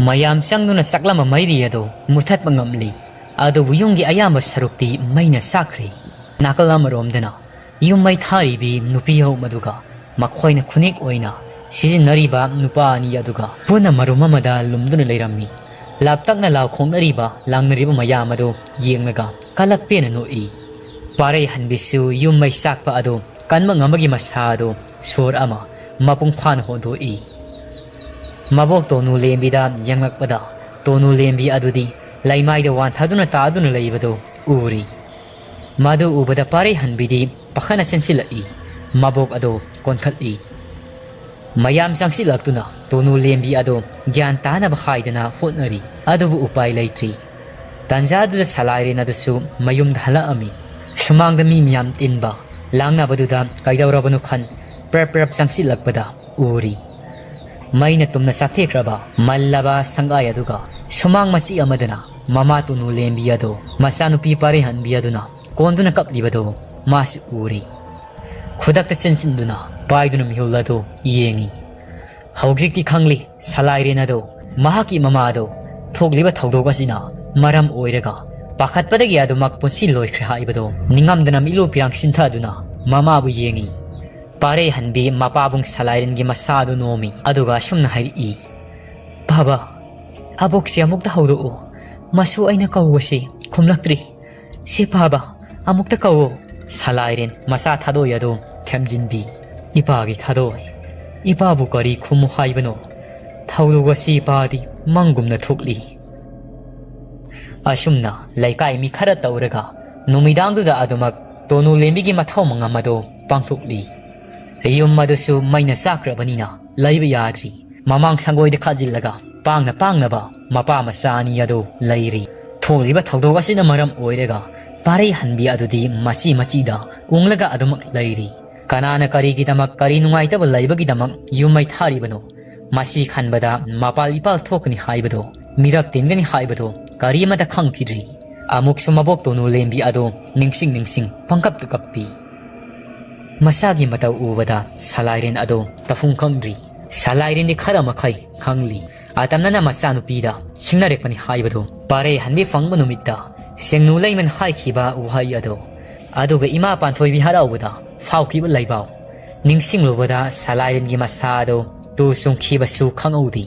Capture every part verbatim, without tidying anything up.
ꯃꯌꯥꯝ ꯆꯪꯗꯨꯅ ꯆꯥꯛꯂꯝꯕ ꯃꯩꯔꯤ ꯑꯗꯨ ꯃꯨꯊꯠꯄ ꯉꯝꯂꯤ꯫ ꯑꯗꯨꯕꯨ ꯌꯨꯝꯒꯤ ꯑꯌꯥꯝꯕ ꯁꯔꯨꯛꯇꯤ ꯃꯩꯅ ꯆꯥꯛꯈ꯭ꯔꯦ꯫ ꯅꯥꯀꯜ ꯑꯃꯔꯣꯝꯗꯅ ꯌꯨꯝ ꯃꯩ ꯊꯥꯔꯤꯕꯤ ꯅꯨꯄꯤ ꯑꯍꯨꯝ ꯑꯗꯨꯒ ꯃꯈꯣꯏꯅ ꯈꯨꯅꯦꯛ ꯑꯣꯏꯅ ꯁꯤꯖꯤꯟꯅꯔꯤꯕ ꯅꯨꯄꯥ ꯑꯅꯤ ꯑꯗꯨꯒ ꯄꯨꯟꯅ ꯃꯔꯨꯝ ꯑꯃꯗ ꯂꯨꯝꯗꯨꯅ ꯂꯩꯔꯝꯃꯤ꯫ ꯂꯥꯞꯇꯛꯅ ꯂꯥꯎ ꯈꯣꯡꯅꯔꯤꯕ ꯂꯥꯡꯅꯔꯤꯕ ꯃꯌꯥꯝ ꯑꯗꯨ ꯌꯦꯡꯂꯒ ꯀꯂꯛ ꯄꯦꯟꯅ ꯅꯣꯛꯏ꯫ ꯄꯥꯔꯩ ꯍꯟꯕꯤꯁꯨ ꯌꯨꯝ ꯃꯩ ꯆꯥꯛꯄ ꯑꯗꯨ ꯀꯟꯕ ꯉꯝꯕꯒꯤ ꯃꯁꯥ ꯑꯗꯨ ꯁꯣꯔ ꯑꯃ ꯃꯄꯨꯡ ꯐꯥꯅ ꯍꯣꯟꯗꯣꯛꯏ꯫ ꯃꯕꯣꯛ ꯇꯣꯅꯨ ꯂꯦꯝꯕꯤꯗ ꯌꯦꯡꯂꯛꯄꯗ ꯇꯣꯅꯨ ꯂꯦꯝꯕꯤ ꯑꯗꯨꯗꯤ ꯂꯩꯃꯥꯏꯗ ꯋꯥꯟꯊꯗꯨꯅ ꯇꯥꯗꯨꯅ ꯂꯩꯕꯗꯨ ꯎꯔꯤ꯫ ꯃꯗꯨ ꯎꯕꯗ ꯄꯥꯔꯩ ꯍꯟꯕꯤꯗꯤ ꯄꯥꯈꯠꯅ ꯆꯦꯟꯁꯤꯜꯂꯛꯏ꯫ ꯃꯕꯣꯛ ꯑꯗꯨ ꯀꯣꯟꯈꯠꯂꯤ꯫ ꯃꯌꯥꯝ ꯆꯪꯁꯤꯜꯂꯛꯇꯨꯅ ꯇꯣꯅꯨ ꯂꯦꯝꯕꯤ ꯑꯗꯨ ꯒ꯭ꯌꯥꯟ ꯇꯥꯅꯕ ꯍꯥꯏꯗꯅ ꯍꯣꯠꯅꯔꯤ꯫ ꯑꯗꯨꯕꯨ ꯎꯄꯥꯏ ꯂꯩꯇ꯭ꯔꯤ꯫ ꯇꯥꯟꯖꯥꯗꯨꯗ ꯁꯂꯥꯏꯔꯦꯟ ꯑꯗꯨꯁꯨ ꯃꯌꯨꯝꯗ ꯍꯜꯂꯛꯑꯝꯃꯤ꯫ ꯁꯨꯃꯥꯡꯗ ꯃꯤ ꯃꯌꯥꯝ ꯇꯤꯟꯕ, ꯂꯥꯡꯅꯕꯗꯨꯗ ꯀꯩꯗꯧꯔꯕꯅꯣ ꯈꯟ ꯄ꯭ꯔꯞ ꯄ꯭ꯔꯞ ꯆꯪꯁꯤꯜꯂꯛꯄꯗ ꯎꯔꯤ꯫ ꯃꯩꯅ ꯇꯨꯝꯅ ꯆꯥꯛꯊꯦꯛꯈ꯭ꯔꯕ ꯃꯜꯂꯕ ꯁꯪꯒꯥꯏ ꯑꯗꯨꯒ ꯁꯨꯃꯥꯡ ꯃꯆꯤ ꯑꯃꯗꯅ ꯃꯃꯥ ꯇꯣꯅꯨ ꯂꯦꯝꯕꯤ ꯑꯗꯨ ꯃꯆꯥꯅꯨꯄꯤ ꯄꯥꯔꯩꯍꯟꯕꯤ ꯑꯗꯨꯅ ꯀꯣꯟꯗꯨꯅ ꯀꯞꯂꯤꯕꯗꯨ ꯃꯥꯁꯨ ꯎꯔꯤ꯫ ꯈꯨꯗꯛꯇ ꯆꯦꯟꯁꯤꯟꯗꯨꯅ ꯄꯥꯏꯗꯨꯅ ꯃꯤꯍꯨꯜ ꯑꯗꯨ ꯌꯦꯡꯉꯤ꯫ ꯍꯧꯖꯤꯛꯇꯤ ꯈꯪꯂꯤ ꯁꯂꯥꯏꯔꯦꯟ ꯑꯗꯨ ꯃꯍꯥꯛꯀꯤ ꯃꯃꯥ ꯑꯗꯨ ꯊꯣꯛꯂꯤꯕ ꯊꯧꯗꯣꯛ ꯑꯁꯤꯅ ꯃꯔꯝ ꯑꯣꯏꯔꯒ ꯄꯥꯈꯠꯄꯗꯒꯤ ꯑꯗꯨꯃꯛ ꯄꯨꯟꯁꯤ ꯂꯣꯏꯈ꯭ꯔꯦ ꯍꯥꯏꯕꯗꯨ ꯅꯤꯡꯉꯝꯗꯅ ꯃꯤꯠꯂꯨ ꯄꯤꯔꯥꯡ ꯁꯤꯟꯊꯗꯨꯅ ꯃꯃꯥꯕꯨ ꯌꯦꯡꯉꯤ꯫ ꯄꯥꯔꯩꯍꯟꯕꯤ ꯃꯄꯥꯕꯨꯡ ꯁꯂꯥꯏꯔꯦꯟꯒꯤ ꯃꯁꯥ ꯑꯗꯨ ꯅꯣꯝꯃꯤ ꯑꯗꯨꯒ ꯑꯁꯨꯝꯅ ꯍꯥꯏꯔꯛꯏ, "ꯄꯥꯕ, ꯑꯕꯣꯛꯁꯦ ꯑꯃꯨꯛꯇ ꯍꯧꯗꯣꯛꯎ꯫ ꯃꯁꯨ ꯑꯩꯅ ꯀꯧꯕꯁꯤ ꯈꯨꯝꯂꯛꯇ꯭ꯔꯤ꯫ ꯁꯤ ꯄꯥꯕ, ꯑꯃꯨꯛꯇ ꯀꯧꯎ꯫" ꯁꯂꯥꯏꯔꯦꯟ ꯃꯆꯥ ꯊꯥꯗꯣꯏ ꯑꯗꯨ ꯊꯦꯝꯖꯤꯟꯕꯤ꯫ "ꯏꯄꯥꯒꯤ ꯊꯥꯗꯣꯏ, ꯏꯄꯥꯕꯨ ꯀꯔꯤ ꯈꯨꯝꯃꯨ ꯍꯥꯏꯕꯅꯣ? ꯊꯧꯗꯣꯛ ꯑꯁꯤ ꯏꯄꯥꯗꯤ ꯃꯪꯒꯨꯝꯅ ꯊꯣꯛꯂꯤ꯫" ꯑꯁꯨꯝꯅ ꯂꯩꯀꯥꯏ ꯃꯤ ꯈꯔ ꯇꯧꯔꯒ ꯅꯨꯃꯤꯗꯥꯡꯗꯨꯗ ꯑꯗꯨꯃꯛ ꯇꯣꯅꯨ ꯂꯦꯝꯕꯤꯒꯤ ꯃꯊꯧ ꯃꯉꯝ ꯑꯗꯨ ꯄꯥꯡꯊꯣꯛꯂꯤ꯫ ꯌꯨꯝ ꯑꯗꯨꯁꯨ ꯃꯩꯅ ꯆꯥꯛꯈ꯭ꯔꯕꯅꯤꯅ ꯂꯩꯕ ꯌꯥꯗ꯭ꯔꯤ꯫ ꯃꯃꯥꯡ ꯁꯪꯒꯣꯏꯗ ꯈꯥꯖꯤꯜꯂꯒ ꯄꯥꯡꯅ ꯄꯥꯡꯅꯕ ꯃꯄꯥ ꯃꯆꯥ ꯑꯅꯤ ꯑꯗꯨ ꯂꯩꯔꯤ꯫ ꯊꯣꯛꯂꯤꯕ ꯊꯧꯗꯣꯛ ꯑꯁꯤꯅ ꯃꯔꯝ ꯑꯣꯏꯔꯒ ꯄꯥꯔꯩ ꯍꯟꯕꯤ ꯑꯗꯨꯗꯤ ꯃꯆꯤ ꯃꯆꯤꯗ ꯎꯪꯂꯒ ꯑꯗꯨꯃꯛ ꯂꯩꯔꯤ꯫ ꯀꯅꯥꯅ ꯀꯔꯤꯒꯤꯗꯃꯛ, ꯀꯔꯤ ꯅꯨꯡꯉꯥꯏꯇꯕ ꯂꯩꯕꯒꯤꯗꯃꯛ ꯌꯨꯝ ꯃꯩ ꯊꯥꯔꯤꯕꯅꯣ? ꯃꯁꯤ ꯈꯟꯕꯗ ꯃꯄꯥꯜ ꯏꯄꯥꯜ ꯊꯣꯛꯀꯅꯤ ꯍꯥꯏꯕꯗꯣ, ꯃꯤꯔꯛ ꯇꯤꯟꯒꯅꯤ ꯍꯥꯏꯕꯗꯣ ꯀꯔꯤ ꯑꯃꯠꯇ ꯈꯪꯈꯤꯗ꯭ꯔꯤ꯫ ꯑꯃꯨꯛꯁꯨ ꯃꯕꯣꯛ ꯇꯣꯅꯨ ꯂꯦꯝꯕꯤ ꯑꯗꯨ ꯅꯤꯡꯁꯤꯡ ꯅꯤꯡꯁꯤꯡ ꯄꯪꯀꯞꯇ ꯀꯞꯄꯤ꯫ ꯃꯁꯥꯒꯤ ꯃꯇꯧ ꯎꯕꯗ ꯁꯂꯥꯏꯔꯦꯟ ꯑꯗꯨ ꯇꯧꯐꯝ ꯈꯪꯗ꯭ꯔꯤ꯫ ꯁꯂꯥꯏꯔꯦꯟꯗꯤ ꯈꯔ ꯃꯈꯩ ꯈꯪꯂꯤ꯫ ꯑꯇꯝꯅꯅ ꯃꯆꯥꯅꯨꯄꯤꯗ ꯁꯤꯡꯅꯔꯛꯄꯅꯤ ꯍꯥꯏꯕꯗꯨ ꯄꯥꯔꯩꯍꯟꯕꯤ ꯐꯪꯕ ꯅꯨꯃꯤꯠꯇ ꯁꯦꯡꯅꯨ ꯂꯩꯃꯅ ꯍꯥꯏꯈꯤꯕ ꯋꯥꯍꯩ ꯑꯗꯣ, ꯑꯗꯨꯒ ꯏꯃꯥ ꯄꯥꯟꯊꯣꯏꯕꯤ ꯍꯔꯥꯎꯕꯗ ꯐꯥꯎꯈꯤꯕ ꯂꯩꯕꯥꯎ ꯅꯤꯡꯁꯤꯡꯂꯨꯕꯗ ꯁꯂꯥꯏꯔꯦꯟꯒꯤ ꯃꯁꯥ ꯑꯗꯣ ꯇꯨ ꯆꯨꯡꯈꯤꯕꯁꯨ ꯈꯪꯍꯧꯗꯦ꯫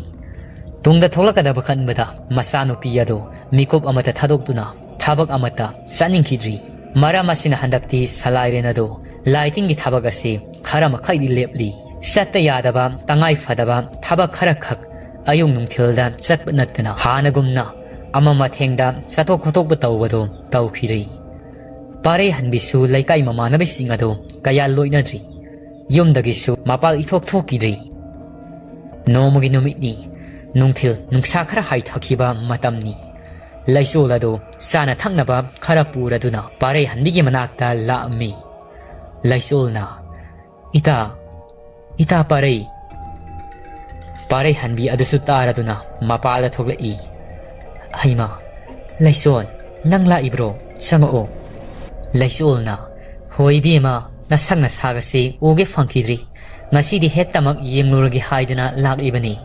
ꯇꯨꯡꯗ ꯊꯣꯛꯂꯛꯀꯗꯕ ꯈꯟꯕꯗ ꯃꯆꯥꯅꯨꯄꯤ ꯑꯗꯣ ꯃꯤꯀꯨꯞ ꯑꯃꯠꯇ ꯊꯥꯗꯣꯛꯇꯨꯅ ꯊꯕꯛ ꯑꯃꯠꯇ ꯆꯠꯅꯤꯡꯈꯤꯗ꯭ꯔꯤ꯫ ꯃꯔꯝ ꯑꯁꯤꯅ ꯍꯟꯗꯛꯇꯤ ꯁꯂꯥꯏꯔꯦꯟ ꯑꯗꯣ ꯂꯥꯏꯇꯤꯟꯒꯤ ꯊꯕꯛ ꯑꯁꯤ ꯈꯔ ꯃꯈꯩꯗꯤ ꯂꯦꯞꯂꯤ꯫ ꯆꯠꯇ ꯌꯥꯗꯕ ꯇꯉꯥꯏ ꯐꯗꯕ ꯊꯕꯛ ꯈꯔꯈꯛ ꯑꯌꯨꯛ ꯅꯨꯡꯊꯤꯜꯗ ꯆꯠꯄ ꯅꯠꯇꯅ ꯍꯥꯟꯅꯒꯨꯝꯅ ꯑꯃ ꯃꯊꯦꯡꯗ ꯆꯠꯊꯣꯛ ꯈꯣꯠꯇꯣꯛꯄ ꯇꯧꯕꯗꯣ ꯇꯧꯈꯤꯗ꯭ꯔꯤ꯫ ꯄꯥꯔꯩꯍꯟꯕꯤꯁꯨ ꯂꯩꯀꯥꯏ ꯃꯃꯥꯟꯅꯕꯁꯤꯡ ꯑꯗꯣ ꯀꯌꯥ ꯂꯣꯏꯅꯗ꯭ꯔꯤ꯫ ꯌꯨꯝꯗꯒꯤꯁꯨ ꯃꯄꯥꯜ ꯏꯊꯣꯛ ꯊꯣꯛꯈꯤꯗ꯭ꯔꯤ꯫ ꯅꯣꯡꯃꯒꯤ ꯅꯨꯃꯤꯠꯅꯤ꯫ ꯅꯨꯡꯊꯤꯜ ꯅꯨꯡꯁꯥ ꯈꯔ ꯍꯥꯏꯊꯈꯤꯕ ꯃꯇꯝꯅꯤ꯫ ꯂꯩꯆꯣꯜ ꯑꯗꯣ ꯆꯥꯅ ꯊꯛꯅꯕ ꯈꯔ ꯄꯨꯔꯗꯨꯅ ꯄꯥꯔꯩꯍꯟꯕꯤꯒꯤ ꯃꯅꯥꯛꯇ ꯂꯥꯛꯑꯝꯃꯤ꯫ ꯂꯩꯆꯣꯜꯅ, "ꯏꯇꯥ, ꯏꯇꯥ ꯄꯥꯔꯩ!" ꯄꯥꯔꯩꯍꯟꯕꯤ ꯑꯗꯨꯁꯨ ꯇꯥꯔꯗꯨꯅ ꯃꯄꯥꯜꯗ ꯊꯣꯛꯂꯛꯏ꯫ "ꯍꯩꯃꯥ, ꯂꯩꯆꯣꯜ, ꯅꯪ ꯂꯥꯛꯏꯕ꯭ꯔꯣ? ꯆꯪꯉꯛꯑꯣ꯫" ꯂꯩꯆꯣꯜꯅ, "ꯍꯣꯏ ꯏꯕꯦꯝꯃ, ꯅꯁꯛ ꯅꯁꯥꯒꯁꯦ ꯎꯒꯦ ꯐꯪꯈꯤꯗ꯭ꯔꯤ꯫ ꯉꯁꯤꯗꯤ ꯍꯦꯛꯇꯃꯛ ꯌꯦꯡꯂꯨꯔꯒꯦ ꯍꯥꯏꯗꯨꯅ ꯂꯥꯛꯂꯤꯕꯅꯤ꯫"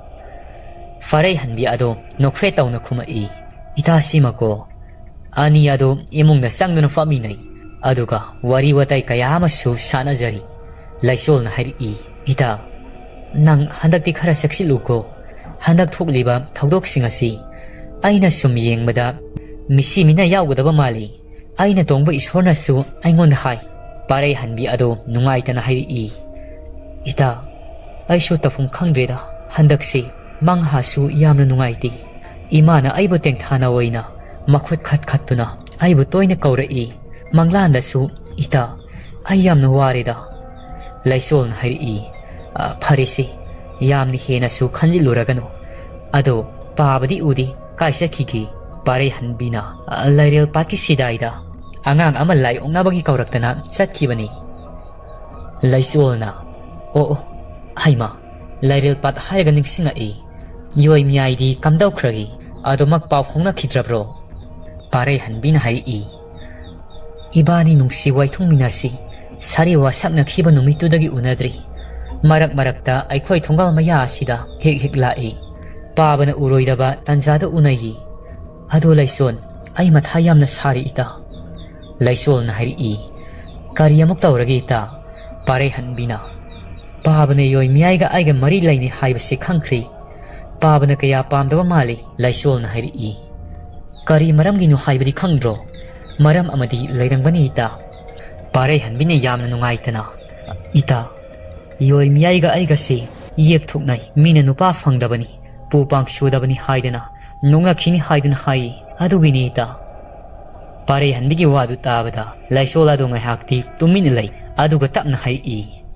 ꯄꯥꯔꯩꯍꯟꯕꯤ ꯑꯗꯣ ꯅꯣꯛꯐꯦꯠ ꯇꯧꯅ ꯈꯨꯝꯃꯛꯏ꯫ "ꯏꯇꯥꯁꯤꯃꯀꯣ?" ꯑꯅꯤ ꯑꯗꯨ ꯏꯃꯨꯡꯗ ꯆꯪꯗꯨꯅ ꯐꯝꯃꯤꯟꯅꯩ꯫ ꯑꯗꯨꯒ ꯋꯥꯔꯤ ꯋꯥꯇꯥꯏ ꯀꯌꯥ ꯑꯃꯁꯨ ꯁꯥꯟꯅꯖꯔꯤ꯫ ꯂꯩꯆꯣꯜꯅ ꯍꯥꯏꯔꯛꯏ, "ꯏꯇꯥ, ꯅꯪ ꯍꯟꯗꯛꯇꯤ ꯈꯔ ꯆꯦꯛꯁꯤꯜꯂꯨꯀꯣ꯫ ꯍꯟꯗꯛ ꯊꯣꯛꯂꯤꯕ ꯊꯧꯗꯣꯛꯁꯤꯡ ꯑꯁꯤ ꯑꯩꯅ ꯁꯨꯝ ꯌꯦꯡꯕꯗ ꯃꯤꯁꯤ ꯃꯤꯅ ꯌꯥꯎꯒꯗꯕ ꯃꯥꯜꯂꯤ꯫ ꯑꯩꯅ ꯇꯣꯡꯕ ꯏꯁꯣꯔꯅꯁꯨ ꯑꯩꯉꯣꯟꯗ ꯍꯥꯏ꯫" ꯄꯥꯔꯩꯍꯟꯕꯤ ꯑꯗꯣ ꯅꯨꯡꯉꯥꯏꯇꯅ ꯍꯥꯏꯔꯛꯏ, "ꯏꯇꯥ, ꯑꯩꯁꯨ ꯇꯧꯐꯝ ꯈꯪꯗ꯭ꯔꯦꯗ꯫ ꯍꯟꯗꯛꯁꯤ ꯃꯪꯍꯥꯁꯨ ꯌꯥꯝꯅ ꯅꯨꯡꯉꯥꯏꯇꯦ꯫ ꯏꯃꯥꯅ ꯑꯩꯕꯨ ꯇꯦꯡꯊꯥꯅ ꯑꯣꯏꯅ ꯃꯈꯨꯠ ꯈꯠ ꯈꯠꯇꯨꯅ ꯑꯩꯕꯨ ꯇꯣꯏꯅ ꯀꯧꯔꯛꯏ꯫ ꯃꯪꯂꯥꯟꯗꯁꯨ, ꯏꯇꯥ, ꯑꯩ ꯌꯥꯝꯅ ꯋꯥꯔꯦꯗ꯫" ꯂꯩꯆꯣꯜꯅ ꯍꯥꯏꯔꯛꯏ, "ꯑ, ꯐꯔꯦꯁꯦ, ꯌꯥꯝꯅ ꯍꯦꯟꯅꯁꯨ ꯈꯟꯖꯤꯜꯂꯨꯔꯒꯅꯨ꯫ ꯑꯗꯣ ꯄꯥꯕꯗꯤ ꯎꯗꯦ, ꯀꯥꯏ ꯆꯠꯈꯤꯒꯦ?" ꯄꯥꯔꯩꯍꯟꯕꯤꯅ, "ꯑ, ꯂꯥꯏꯔꯦꯜ ꯄꯥꯠꯀꯤ ꯁꯤꯗꯥꯏꯗ ꯑꯉꯥꯡ ꯑꯃ ꯂꯥꯏ ꯑꯣꯛꯅꯕꯒꯤ ꯀꯧꯔꯛꯇꯅ ꯆꯠꯈꯤꯕꯅꯤ꯫" ꯂꯩꯆꯣꯜꯅ, "ꯑꯣ, ꯑꯣ, ꯍꯩꯃꯥ, ꯂꯥꯏꯔꯦꯜ ꯄꯥꯠ ꯍꯥꯏꯔꯒ ꯅꯤꯡꯁꯤꯡꯉꯛꯏ꯫ ꯌꯣꯏ ꯃꯌꯥꯏꯗꯤ ꯀꯝꯗꯧꯈ꯭ꯔꯒꯦ? ꯑꯗꯨꯃꯛ ꯄꯥꯎ ꯐꯥꯎꯅꯈꯤꯗ꯭ꯔꯕ꯭ꯔꯣ?" ꯄꯥꯔꯩꯍꯟꯕꯤꯅ ꯍꯥꯏꯔꯛꯏ, "ꯏꯕꯥꯅꯤ ꯅꯨꯡꯁꯤ ꯋꯥꯏꯊꯨꯡꯃꯤꯟꯅꯁꯤ ꯁꯥꯔꯤ ꯋꯥꯁꯛꯅꯈꯤꯕ ꯅꯨꯃꯤꯠꯇꯨꯗꯒꯤ ꯎꯅꯗ꯭ꯔꯤ꯫ ꯃꯔꯛ ꯃꯔꯛꯇ ꯑꯩꯈꯣꯏ ꯊꯣꯡꯒꯥꯜ ꯃꯌꯥ ꯑꯁꯤꯗ ꯍꯦꯛ ꯍꯦꯛ ꯂꯥꯛꯏ꯫ ꯄꯥꯕꯅ ꯎꯔꯣꯏꯗꯕ ꯇꯥꯟꯖꯥꯗ ꯎꯅꯩꯌꯦ꯫ "ꯑꯗꯣ ꯂꯩꯁꯣꯟ, ꯑꯩ ꯃꯊꯥ ꯌꯥꯝꯅ ꯁꯥꯔꯤ ꯏꯇꯥ꯫" ꯂꯩꯁꯣꯜꯅ ꯍꯥꯏꯔꯛꯏ꯫ "ꯀꯔꯤ ꯑꯃꯨꯛ ꯇꯧꯔꯒꯦ ꯏꯇꯥ?" ꯄꯥꯔꯩꯍꯟꯕꯤꯅ꯫ "ꯄꯥꯕꯅ ꯌꯣꯏ ꯃꯤꯌꯥꯏꯒ ꯑꯩꯒ ꯃꯔꯤ ꯂꯩꯅꯩ ꯍꯥꯏꯕꯁꯤ ꯈꯪꯈ꯭ꯔꯦ꯫ ꯄꯥꯕꯅ ꯀꯌꯥ ꯄꯥꯝꯗꯕ ꯃꯥꯜꯂꯤ", ꯂꯩꯁꯣꯜꯅ ꯍꯥꯏꯔꯛꯏ꯫ "ꯀꯔꯤ ꯃꯔꯝꯒꯤꯅꯣ ꯍꯥꯏꯕꯗꯤ ꯈꯪꯗ꯭ꯔꯣ? ꯃꯔꯝ ꯑꯃꯗꯤ ꯂꯩꯔꯝꯒꯅꯤ ꯏꯇꯥ꯫" ꯄꯥꯔꯩꯍꯟꯕꯤꯅ ꯌꯥꯝꯅ ꯅꯨꯡꯉꯥꯏꯇꯅ, "ꯏꯇꯥ, ꯌꯣꯏ ꯃꯤꯌꯥꯏꯒ ꯑꯩꯒꯁꯤ ꯌꯦꯛ ꯊꯣꯛꯅꯩ꯫ ꯃꯤꯅ ꯅꯨꯄꯥ ꯐꯪꯗꯕꯅꯤ, ꯄꯨ ꯄꯥꯡ ꯁꯨꯗꯕꯅꯤ ꯍꯥꯏꯗꯅ, ꯅꯣꯡꯂꯛꯈꯤꯅꯤ ꯍꯥꯏꯗꯨꯅ ꯍꯥꯏꯌꯦ꯫ ꯑꯗꯨꯒꯤꯅꯤ ꯏꯇꯥ꯫" ꯄꯥꯔꯩꯍꯟꯕꯤꯒꯤ ꯋꯥꯗꯨ ꯇꯥꯕꯗ ꯂꯥꯏꯁꯣꯜ ꯑꯗꯨ ꯉꯥꯏꯍꯥꯛꯇꯤ ꯇꯨꯃꯤꯟꯅ ꯂꯩ, ꯑꯗꯨꯒ ꯇꯞꯅ ꯍꯥꯏꯔꯛꯏ,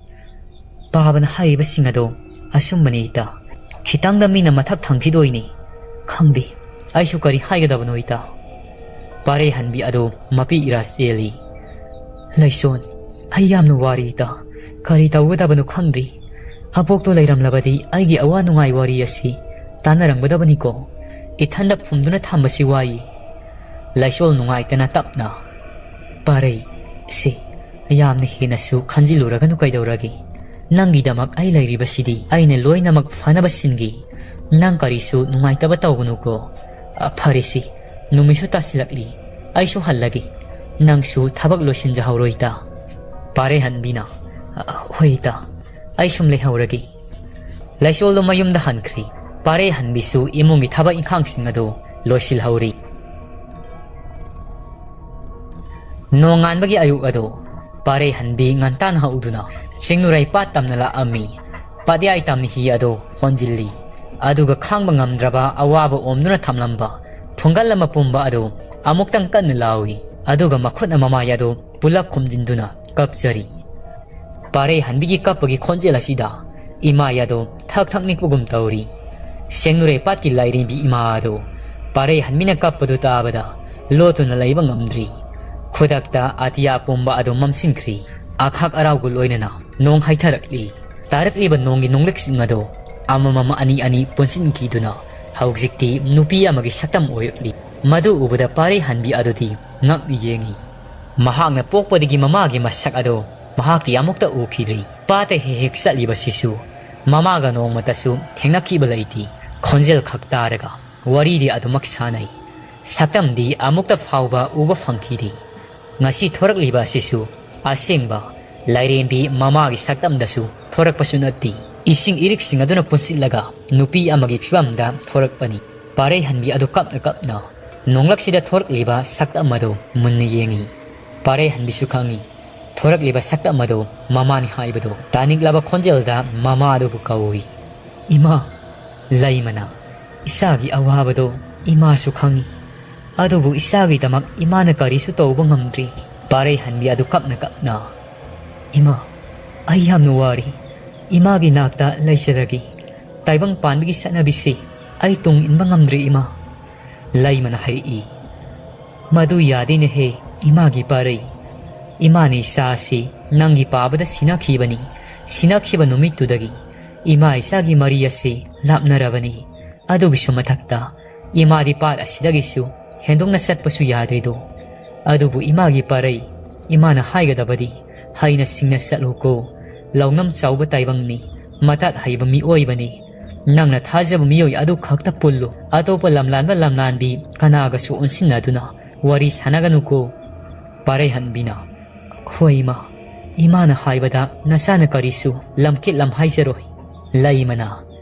"ꯄꯥꯕꯅ ꯍꯥꯏꯔꯤꯕꯁꯤꯡ ꯑꯗꯣ ꯑꯆꯨꯝꯕꯅꯤ ꯏꯇꯥ꯫ ꯈꯤꯇꯪꯗ ꯃꯤꯅ ꯃꯊꯛ ꯊꯪꯈꯤꯗꯣꯏꯅꯤ꯫ ꯈꯪꯗꯦ, ꯑꯩꯁꯨ ꯀꯔꯤ ꯍꯥꯏꯒꯗꯕꯅꯣ ꯏꯇꯥ꯫" ꯄꯥꯔꯩꯍꯟꯕꯤ ꯑꯗꯨ ꯃꯄꯤ ꯏꯔꯥ ꯆꯦꯜꯂꯤ꯫ "ꯂꯩꯁꯣꯟ, ꯑꯩ ꯌꯥꯝꯅ ꯋꯥꯔꯤ ꯏꯇꯥ꯫ ꯀꯔꯤ ꯇꯧꯒꯗꯕꯅꯣ ꯈꯪꯗ꯭ꯔꯤ꯫ ꯑꯕꯣꯛꯇꯣ ꯂꯩꯔꯝꯂꯕꯗꯤ ꯑꯩꯒꯤ ꯑꯋꯥ ꯅꯨꯡꯉꯥꯏ ꯋꯥꯔꯤ ꯑꯁꯤ ꯇꯥꯟꯅꯔꯝꯒꯗꯕꯅꯤꯀꯣ꯫ ꯏꯊꯟꯗ ꯐꯨꯝꯗꯨꯅ ꯊꯝꯕꯁꯤ ꯋꯥꯏ꯫" ꯂꯥꯏꯁꯣꯜ ꯅꯨꯡꯉꯥꯏꯇꯅ ꯇꯞꯅ, "ꯄꯥꯔꯩ, ꯁꯤ ꯌꯥꯝꯅ ꯍꯦꯟꯅꯁꯨ ꯈꯟꯖꯤꯜꯂꯨꯔꯒꯅꯨ ꯀꯩꯗꯧꯔꯒꯦ? ꯅꯪꯒꯤꯗꯃꯛ ꯑꯩ ꯂꯩꯔꯤꯕꯁꯤꯗꯤ꯫ ꯑꯩꯅ ꯂꯣꯏꯅꯃꯛ ꯐꯅꯕ ꯁꯤꯟꯒꯦ꯫ ꯅꯪ ꯀꯔꯤꯁꯨ ꯅꯨꯡꯉꯥꯏꯇꯕ ꯇꯧꯒꯅꯨꯀꯣ꯫ ꯑ, ꯐꯔꯦꯁꯤ, ꯅꯨꯃꯤꯠꯁꯨ ꯇꯥꯁꯤꯜꯂꯛꯂꯤ꯫ ꯑꯩꯁꯨ ꯍꯜꯂꯒꯦ꯫ ꯅꯪꯁꯨ ꯊꯕꯛ ꯂꯣꯏꯁꯤꯟꯖꯍꯧꯔꯣ ꯏꯇꯥ꯫" ꯄꯥꯔꯩꯍꯟꯕꯤꯅ, "ꯑ, ꯍꯣꯏ ꯏꯇꯥ, ꯑꯩ ꯁꯨꯝ ꯂꯩꯍꯧꯔꯒꯦ꯫" ꯂꯥꯏꯁꯣꯜꯗꯣ ꯃꯌꯨꯝꯗ ꯍꯟꯈ꯭ꯔꯤ꯫ ꯄꯥꯔꯩꯍꯟꯕꯤꯁꯨ ꯏꯃꯨꯡꯒꯤ ꯊꯕꯛ ꯏꯪꯈꯥꯡꯁꯤꯡ ꯑꯗꯨ ꯂꯣꯏꯁꯤꯜꯍꯧꯔꯤ꯫ ꯅꯣꯡꯉꯥꯟꯕꯒꯤ ꯑꯌꯨꯛ ꯑꯗꯨ ꯄꯥꯔꯩꯍꯟꯕꯤ ꯉꯟꯇꯥꯅ ꯍꯧꯗꯨꯅ ꯆꯤꯡꯅꯨꯔꯩ ꯄꯥꯠ ꯇꯝꯅ ꯂꯥꯛꯑꯝꯃꯤ꯫ ꯄꯥꯠꯌꯥꯏ ꯇꯝꯅ ꯍꯤ ꯑꯗꯨ ꯍꯣꯟꯖꯤꯜꯂꯤ꯫ ꯑꯗꯨꯒ ꯈꯥꯡꯕ ꯉꯝꯗ꯭ꯔꯕ ꯑꯋꯥꯕ ꯑꯣꯝꯗꯨꯅ ꯊꯝꯂꯝꯕ ꯐꯨꯡꯒꯜ ꯑꯃ ꯄꯨꯝꯕ ꯑꯗꯨ ꯑꯃꯨꯛꯇꯪ ꯀꯟꯅ ꯂꯥꯎꯏ꯫ ꯑꯗꯨꯒ ꯃꯈꯨꯠꯅ ꯃꯃꯥꯏ ꯑꯗꯨ ꯄꯨꯂꯞ ꯈꯨꯝꯖꯤꯟꯗꯨꯅ ꯀꯞꯆꯔꯤ꯫ ꯄꯥꯔꯩꯍꯟꯕꯤꯒꯤ ꯀꯞꯄꯒꯤ ꯈꯣꯟꯖꯦꯜ ꯑꯁꯤꯗ ꯏꯃꯥꯏ ꯑꯗꯣ ꯊꯛ ꯊꯛ ꯅꯤꯛꯄꯒꯨꯝ ꯇꯧꯔꯤ꯫ ꯁꯦꯡꯅꯨꯔꯩ ꯄꯥꯠꯀꯤ ꯂꯥꯏꯔꯦꯝꯕꯤ ꯏꯃꯥ ꯑꯗꯣ ꯄꯥꯔꯩꯍꯟꯕꯤꯅ ꯀꯞꯄꯗꯨ ꯇꯥꯕꯗ ꯂꯣꯠꯇꯨꯅ ꯂꯩꯕ ꯉꯝꯗ꯭ꯔꯤ꯫ ꯈꯨꯗꯛꯇ ꯑꯇꯤꯌꯥ ꯄꯨꯝꯕ ꯑꯗꯨ ꯃꯝꯁꯤꯟꯈ꯭ꯔꯤ꯫ ꯑꯈꯥꯛ ꯑꯔꯥꯎꯒ ꯂꯣꯏꯅꯅ ꯅꯣꯡ ꯍꯩꯊꯔꯛꯂꯤ꯫ ꯇꯥꯔꯛꯂꯤꯕ ꯅꯣꯡꯒꯤ ꯅꯣꯡꯂꯤꯛꯁꯤꯡ ꯑꯗꯣ ꯑꯃꯃꯝ ꯑꯅꯤ ꯑꯅꯤ ꯄꯨꯟꯁꯤꯟꯈꯤꯗꯨꯅ ꯍꯧꯖꯤꯛꯇꯤ ꯅꯨꯄꯤ ꯑꯃꯒꯤ ꯁꯛꯇꯝ ꯑꯣꯏꯔꯛꯂꯤ꯫ ꯃꯗꯨ ꯎꯕꯗ ꯄꯥꯔꯩꯍꯟꯕꯤ ꯑꯗꯨꯗꯤ ꯉꯛꯅ ꯌꯦꯡꯉꯤ꯫ ꯃꯍꯥꯛꯅ ꯄꯣꯛꯄꯗꯒꯤ ꯃꯃꯥꯒꯤ ꯃꯁꯛ ꯑꯗꯣ ꯃꯍꯥꯛꯇꯤ ꯑꯃꯨꯛꯇ ꯎꯈꯤꯗ꯭ꯔꯤ꯫ ꯄꯥꯠꯇ ꯍꯦꯛ ꯍꯦꯛ ꯆꯠꯂꯤꯕꯁꯤꯁꯨ ꯃꯃꯥꯒ ꯅꯣꯡꯃꯇꯁꯨ ꯊꯦꯡꯅꯈꯤꯕ ꯂꯩꯇꯦ꯫ ꯈꯣꯟꯖꯦꯜ ꯈꯛ ꯇꯥꯔꯒ ꯋꯥꯔꯤꯗꯤ ꯑꯗꯨꯃꯛ ꯁꯥꯟꯅꯩ꯫ ꯁꯛꯇꯝꯗꯤ ꯑꯃꯨꯛꯇ ꯐꯥꯎꯕ ꯎꯕ ꯐꯪꯈꯤꯗꯦ꯫ ꯉꯁꯤ ꯊꯣꯔꯛꯂꯤꯕ ꯑꯁꯤꯁꯨ ꯑꯁꯦꯡꯕ ꯂꯥꯏꯔꯦꯝꯕꯤ ꯃꯃꯥꯒꯤ ꯁꯛꯇꯝꯗꯁꯨ ꯊꯣꯔꯛꯄꯁꯨ ꯅꯠꯇꯦ꯫ ꯏꯁꯤꯡ ꯏꯔꯤꯛꯁꯤꯡ ꯑꯗꯨꯅ ꯄꯨꯟꯁꯤꯜꯂꯒ ꯅꯨꯄꯤ ꯑꯃꯒꯤ ꯐꯤꯕꯝꯗ ꯊꯣꯔꯛꯄꯅꯤ꯫ ꯄꯥꯔꯩꯍꯟꯕꯤ ꯑꯗꯨ ꯀꯞꯅ ꯀꯞꯅ ꯅꯣꯡꯂꯛꯁꯤꯗ ꯊꯣꯔꯛꯂꯤꯕ ꯁꯛꯇꯝ ꯑꯗꯨ ꯃꯨꯟꯅ ꯌꯦꯡꯏ꯫ ꯄꯥꯔꯩꯍꯟꯕꯤꯁꯨ ꯈꯪꯏ, ꯊꯣꯔꯛꯂꯤꯕ ꯁꯛꯇꯝ ꯑꯗꯨ ꯃꯃꯥꯅꯤ ꯍꯥꯏꯕꯗꯨ꯫ ꯇꯥꯅꯤꯡꯂꯕ ꯈꯣꯟꯖꯦꯜꯗ ꯃꯃꯥ ꯑꯗꯨꯕꯨ ꯀꯧꯏ꯫ "ꯏꯃꯥ!" ꯂꯩꯃꯅ, "ꯏꯆꯥꯒꯤ ꯑꯋꯥꯕꯗꯣ ꯏꯃꯥꯁꯨ ꯈꯪꯏ, ꯑꯗꯨꯕꯨ ꯏꯆꯥꯒꯤꯗꯃꯛ ꯏꯃꯥꯅ ꯀꯔꯤꯁꯨ ꯇꯧꯕ ꯉꯝꯗ꯭ꯔꯤ꯫" ꯄꯥꯔꯩꯍꯟꯕꯤ ꯑꯗꯨ ꯀꯞꯅ ꯀꯞꯅ, "ꯏꯃꯥ, ꯑꯩ ꯌꯥꯝꯅ ꯋꯥꯔꯤ꯫ ꯏꯃꯥꯒꯤ ꯅꯥꯛꯇ ꯂꯩꯖꯔꯒꯦ꯫ ꯇꯥꯏꯕꯪ ꯄꯥꯟꯕꯒꯤ ꯆꯠꯅꯕꯤꯁꯤ ꯑꯩ ꯇꯨꯡ ꯏꯟꯕ ꯉꯝꯗ꯭ꯔꯦ, ꯏꯃꯥ꯫" ꯂꯩꯃꯅ ꯍꯥꯏꯔꯛꯏ, "ꯃꯗꯨ ꯌꯥꯗꯦꯅꯦꯍꯦ, ꯏꯃꯥꯒꯤ ꯄꯥꯔꯩ꯫ ꯏꯃꯥꯅ ꯏꯆꯥ ꯑꯁꯤ ꯅꯪꯒꯤ ꯄꯥꯕꯗ ꯁꯤꯟꯅꯈꯤꯕꯅꯤ꯫ ꯁꯤꯟꯅꯈꯤꯕ ꯅꯨꯃꯤꯠꯇꯨꯗꯒꯤ ꯏꯃꯥ ꯏꯆꯥꯒꯤ ꯃꯔꯤ ꯑꯁꯤ ꯂꯥꯞꯅꯔꯕꯅꯤ꯫ ꯑꯗꯨꯒꯤꯁꯨ ꯃꯊꯛꯇ ꯏꯃꯥꯗꯤ ꯄꯥꯠ ꯑꯁꯤꯗꯒꯤꯁꯨ ꯍꯦꯟꯗꯣꯛꯅ ꯆꯠꯄꯁꯨ ꯌꯥꯗ꯭ꯔꯤꯗꯣ꯫ ꯑꯗꯨꯕꯨ ꯏꯃꯥꯒꯤ ꯄꯥꯔꯩ, ꯏꯃꯥꯅ ꯍꯥꯏꯒꯗꯕꯗꯤ ꯍꯩꯅ ꯁꯤꯡꯅ ꯆꯠꯂꯨꯀꯣ꯫ ꯂꯧꯅꯝ ꯆꯥꯎꯕ ꯇꯥꯏꯕꯪꯅꯤ, ꯃꯇꯥꯠ ꯍꯩꯕ ꯃꯤꯑꯣꯏꯕꯅꯤ꯫ ꯅꯪꯅ ꯊꯥꯖꯕ ꯃꯤꯑꯣꯏ ꯑꯗꯨ ꯈꯛꯇ ꯄꯨꯜꯂꯨ꯫ ꯑꯇꯣꯞꯄ ꯂꯝꯂꯥꯟꯕ ꯂꯝꯂꯥꯟꯕꯤ ꯀꯅꯥꯒꯁꯨ ꯑꯣꯟꯁꯤꯟꯅꯗꯨꯅ ꯋꯥꯔꯤ ꯁꯥꯟꯅꯒꯅꯨꯀꯣ꯫" ꯄꯥꯔꯩꯍꯟꯕꯤꯅ, "ꯍꯣꯏ ꯏꯃꯥ, ꯏꯃꯥꯅ ꯍꯥꯏꯕꯗ ꯅꯆꯥꯅ ꯀꯔꯤꯁꯨ ꯂꯝꯀꯦꯠ ꯂꯝ ꯍꯥꯏꯖꯔꯣꯏ꯫" ꯂꯩꯃꯅ,